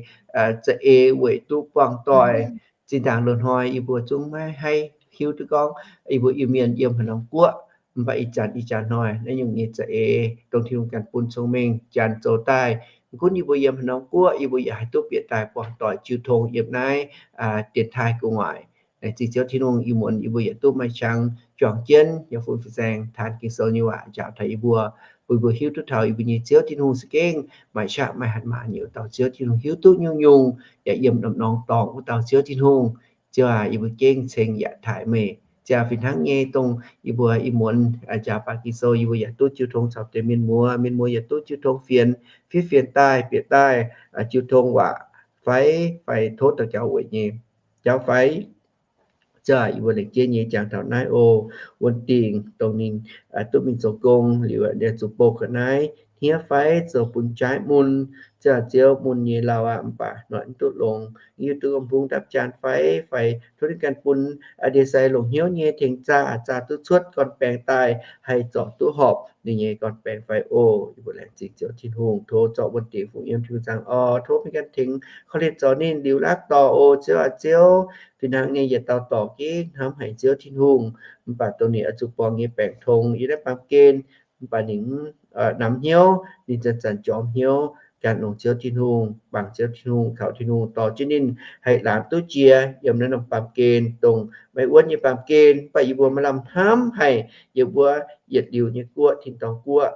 za'eix weic duqv buangh doic. Zinh ndaangc loz-hnoi yie mbuo zungv maiv haih hiuv duqv gorngv yie mbuo Iu-Mienh yiem haaix norm guoqv, mv baac ih zanc, ih zanc hnoi naaiv nyungc nyei za'eix dongh Tin-Hungh ganh bun cong-mengh janx zoux daaih. Mv gunv yie mbuo yiem haaix norm guoqv, yie mbuo yaac haih duqv bieqc daaih buangh doic jiu tong yiem naaiv dienx taaih gu'nguaaic. Laengz zingh Ziouv Tin-Hungh, ih muonz yie mbuo yaac duqv maaih qangx juangc jienv yaac fun fin-saeng taanx Ging-Sou nyei waac njaaux taux yie mbuo, bun mbuo hiuv duqv taux yie mbuo nyei Ziouv Tin-Hungh za'gengh maaih qaqv maaih hatc maaz nyei dauh Ziouv Tin-Hungh, hiuv duqv nyungc-nyungc yaac yiem norm norm dorngx wuov dauh Ziouv Tin-Hungh. Ziouv aac, yie mbuo gengh ceng yaac taaih meih. Ziouv aac, fih hnangv nyei dongh yie mbuo ih muonz njaaux baac Ging-Sou, yie mbuo yaac duqv jiu tong caux deix mienh muoz, mienh muoz yaac duqv jiu tong fienx, fiev fienx daaih, bieqc daaih jiu tong waac fai, fai tov daux gaux weic nyei jauv fai. Ziouv aac, yie mbuo laengz jienv nyei jangx taux naaiv oc, wuonh dingc dongh ninh duqv mingh zoux gong liuz, ninh zuqc bouh ga'naaiv hniev fai zoux bun jaaiv mun. Ziouv aac, Ziouv, mun nyei lauh aqv, mv baac noic mv duqv longx, hiuv duqv mbungv ndapv jaan fai, fai tov ninh ganh bun ndie sai longc hnyouv nyei tengx zaah, zaah duqv cuotv gorn-baengx daaih, haih zorc duqv horpc ninh nyei gorn-baengx fai oc. Yie mbuo laengz zingh Ziouv Tin-Hungh, tov zorc wuonh dingc fungx yiem Tin-Hungh zaangc oc. Tov meih ganh tengx korv-lienh zorc ninh liuz laatv dorh oc. Ziouv aac, Ziouv, fih hnangv nyei yietc dauh dorc gengh hnamv haic Ziouv Tin-Hungh, mv baac dongh ninh oix zuqc borngz nyei baengc tong yiem naaiv baamh gen, mv baac ninh mv namx hnyouv, ninh zanc-zanc jorm hnyouv gan longx Ziouv Tin-Hungh, bangc Ziouv Tin-Hungh, kaux Tin-Hungh dorh jienv ninh haih laamz duqv jiex yiem naaiv norm baamh gen dongh maiv wuonv nyei baamh gen, mv baac yie mbuo maaih lamh hnamv haic yiem wuov yietc liuz nyei guoqv, tin-dorngh guoqv,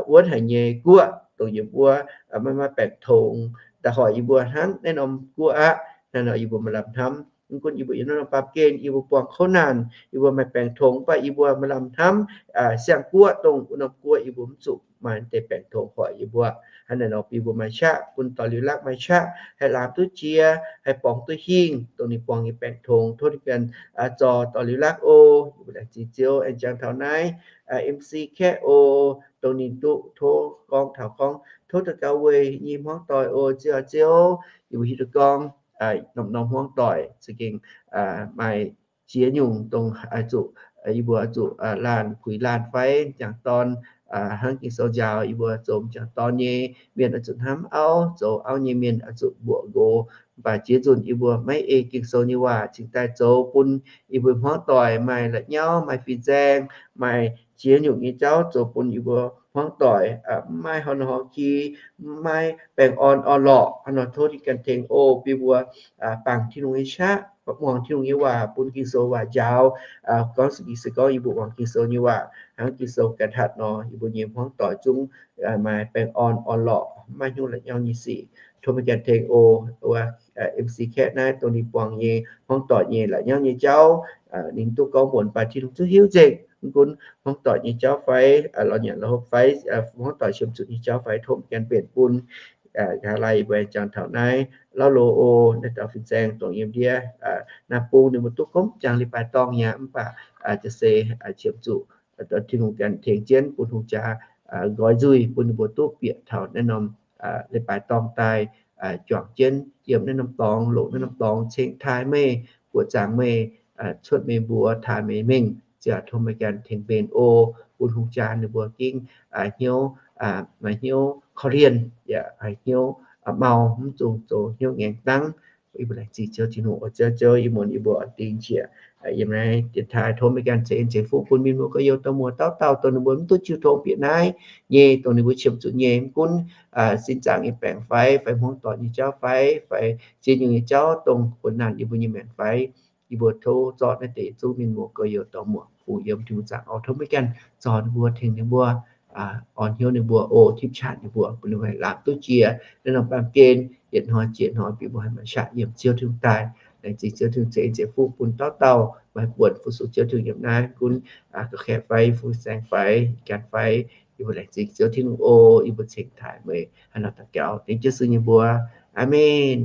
wuonv haic nyei guoqv, dongh yiem wuov maiv maaih baengc tongx. Da'hoic yie mbuo hnangv naaiv norm guoqv aqv. Naaiv nor yie mbuo maaih lamh hnamv, mv gunv yie mbuo yiem naaiv norm baamh gen yie mbuo buangh kouv naanc, yie mbuo maaih baengc tongx, mv baac yie mbuo maaih lamh hnamv siang-guoqv dongh wuov norm guoqv yie mbuo mv zuqc maaih deix baengc tongx hoic yie mbuo. Hnangv naaiv nor bun yie mbuo maaih qaqv, bun dorh liuz lakv maaih qaqv haih laamz duqv jiex, haih borngz duqv hingh dongh ninh buangh nyei baengc tongx. Tov ninh ganh zorc dorh liuz lakv oc. Yie mbuo laengz zingh Ziouv aengx jangx taux naaiv MC Kaeqv oc, dongh ninh duqv tov gorngv taux gorngv tov daux gaux weic nyei hmuangv doic oc. Ziouv aac, Ziouv, yie mbuo hiuv duqv gorngv norm-norm hmuangv doic za'gengh maaih ziex nyungc dongh zuqc yie mbuo zuqc laanh puix laanh fai m'jangc dorn, hnangv Ging-Sou njaaux yie mbuo zoux m'jangc dorn nyei mienh oix zuqc hnamv auv, zoux auv nyei mienh oix zuqc mbuoqc nqox. Mv baac ziex nzunc yie mbuo maiv ei Ging-Sou nyei waac cingx daaih zoux bun yie mbuo hmuangv doic maaih la'nyauv, maaih fin-saeng, maaih ziex nyungc nyei jauv zoux bun yie mbuo hmuangv doic mv maaih horngh norm horngh ki, mv maaih baengh orn orn-lorqc. Hnangv nor tov ninh ganh tengx oc, bun yie mbuo bangc Tin-Hungh nyei qaqv, muangx Tin-Hungh nyei waac, bun Ging-Sou waac njaaux, gorngv se gorngv yie mbuo muangx Ging-Sou nyei waac hnangv Ging-Sou ganh hatc nor, yie mbuo nyei hmuangv doic zungv maaih baengh orn orn-lorqc, mv maaih hnyouv la'nyauv nyei sic. Tov meih ganh tengx oc. Wuov MC Kaeqv naaiv dongh ninh buangh nyei hmuangv doic nyei la'nyauv nyei jauv, ninh duqv gorngv muonc baac Tin-Hungh zungv hiuv nzengc. Mv gunv hmuangv doic nyei jauv fai, lorz nyanc lorz hopv fai, hmuangv doic qiemx zuqc nyei jauv fai, tov meih ganh mbenc bun. Aa, lai yie mbuo jangx taux naaiv lauv loz oc. Naaiv dauh fin-saeng dongh yiem ndiev naaiv bung ninh mbuo duqv gomv jangx leiz-baaix dorngh aqv, mv baac jaav se qiemx zuqc Tin-Hungh ganh tengx jienv bun hungh jaa nqoi nzuih bun ninh mbuo duqv bieqc taux naaiv norm leiz-baaix dorngh daaih, juangc jienv yiem naaiv norm dorngx, longc naaiv norm dorngx ceng taaih meih, buoqc zaangc meih, cuotv meih mbuox, taaih meih mengh. Ziouv aac, tov meih ganh tengx mbenc oc. Bun hungh jaa ninh mbuo gengh hnyouv, maaih hnyouv korv-lienh, yaac haiz hnyouv mau, mv dungx zoux hnyouv ngaengc dangv. Yie mbuo laengz zingh Ziouv Tin-Hungh oc. Ziouv, Ziouv, ih muonz yie mbuo oix dingc qiex yiem naaiv dienx taaih, tov meih ganh ceix en ceix fuqv bun mienh muoz gorx-youz dorh muoz dauh dauh, dongh ninh mbuo mv duqv jiu tong bieqc naaiv nyei, dongh ninh mbuo qiemx zuqc nyei, mv gunv sin zaangc nyei baengc fai, fai hmuangv doic nyei jauv fai, fai ziex nyungc nyei jauv dongh kuonx naanh yie mbuo nyei maengc fai. Yie mbuo tov zorqv naaiv deix zungv mienh muoz gorx-youz dorh muoz fungx yiem Tin-Hungh zaangc oc. Tov meih ganh zorc ninh mbuo, tengx ninh mbuo, orn hnyouv ninh mbuo oc, tipv qaqv ninh mbuo, bun ninh mbuo haih laamz duqv jiex naaiv norm baamh gen, yietc hnoi jiex hnoi bieqc mbuo haih maaih qaqv yiem Ziouv Tin-Hungh daaih. Laengz zingh Ziouv Tin-Hungh ceix en ceix fuqv bun dauh dauh, maaih buonc fu-sux Ziouv Tin-Hungh yiem naaiv, gunv ga'khaeqv fai, fu-saeng fai, gan fai, yie mbuo laengz zingh Ziouv Tin-Hungh oc. Yie mbuo ceng taaih meih hnangv naaiv daux gaux dengv Yesu nyei mbuox. Aamen.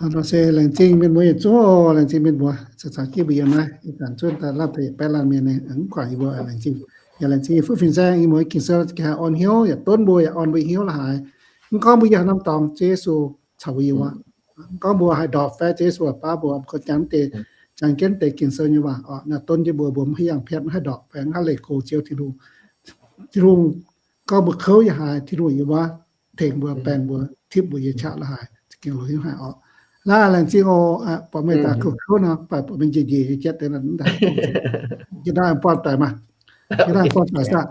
Nor se laengz zingh mienh muoz yietc zungv, laengz zingh mienh muoz, caux caux jienv mbuo yiem naaiv ih zanc zuov daaih lamh deix yietc baeqv laanh mienh nyei, mv guangc yie mbuo laengz zingh. Yaac laengz zingh yie fuqv fin-saeng, yie muoz Ging-Sou ga'haaix orn hnyouv yaac donv mbuo, yaac orn mbuo hnyouv la'haaix. Mv gorngv mbuo yiem norm dorngx, Ziouv Yesu caux mbuo yiem wuov. Mv gorngv mbuo haih ndorpc fai, Ziouv Yesu baav mbuo, mv gunv jangx deix, jangx jienv deix Ging-Sou nyei waac oc, naaiv donv jienv mbuo, mbuo mv haih yangh piatv, mv haih ndorpc fai, mv haih leih gox Ziouv Tin-Hungh. Tin-Hungh gorngv mbuo kouv yaac haaix, Tin-Hungh yiem wuov tengx mbuo, baeng mbuo, tipv mbuo nyei qaqv la'haaix, za'gengh longx haic oc. Naaiv laengz zingh oc. Buatc meih daaih kouv-kouv nor, baac buatc meih njiec njiec nyei jatv deix, jiex ndau buatc daaih maah. Jiex ndau buatc daaih saah?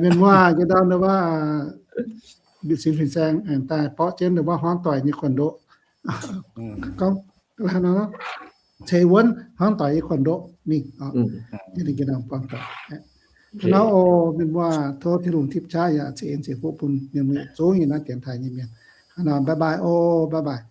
Mienh muoz, jiex ndau ndau wuov, bieqc sin fin-saeng aengx daaih borqv jienv ndau wuov hmuangv doic nyei kuonx ndoqv. gorngv, ceix wuonv hnangv doic yie kuonx ndoqv mingh. Naaiv o, mienh muoz, tov Tin-Hungh tipv qaqv yaac ceix en ceix fuqv bun mienh muoz yietc zungv nyei naaiv dienx taaih nyei mienh. Hnangv naaiv, bye bye o, bye bye.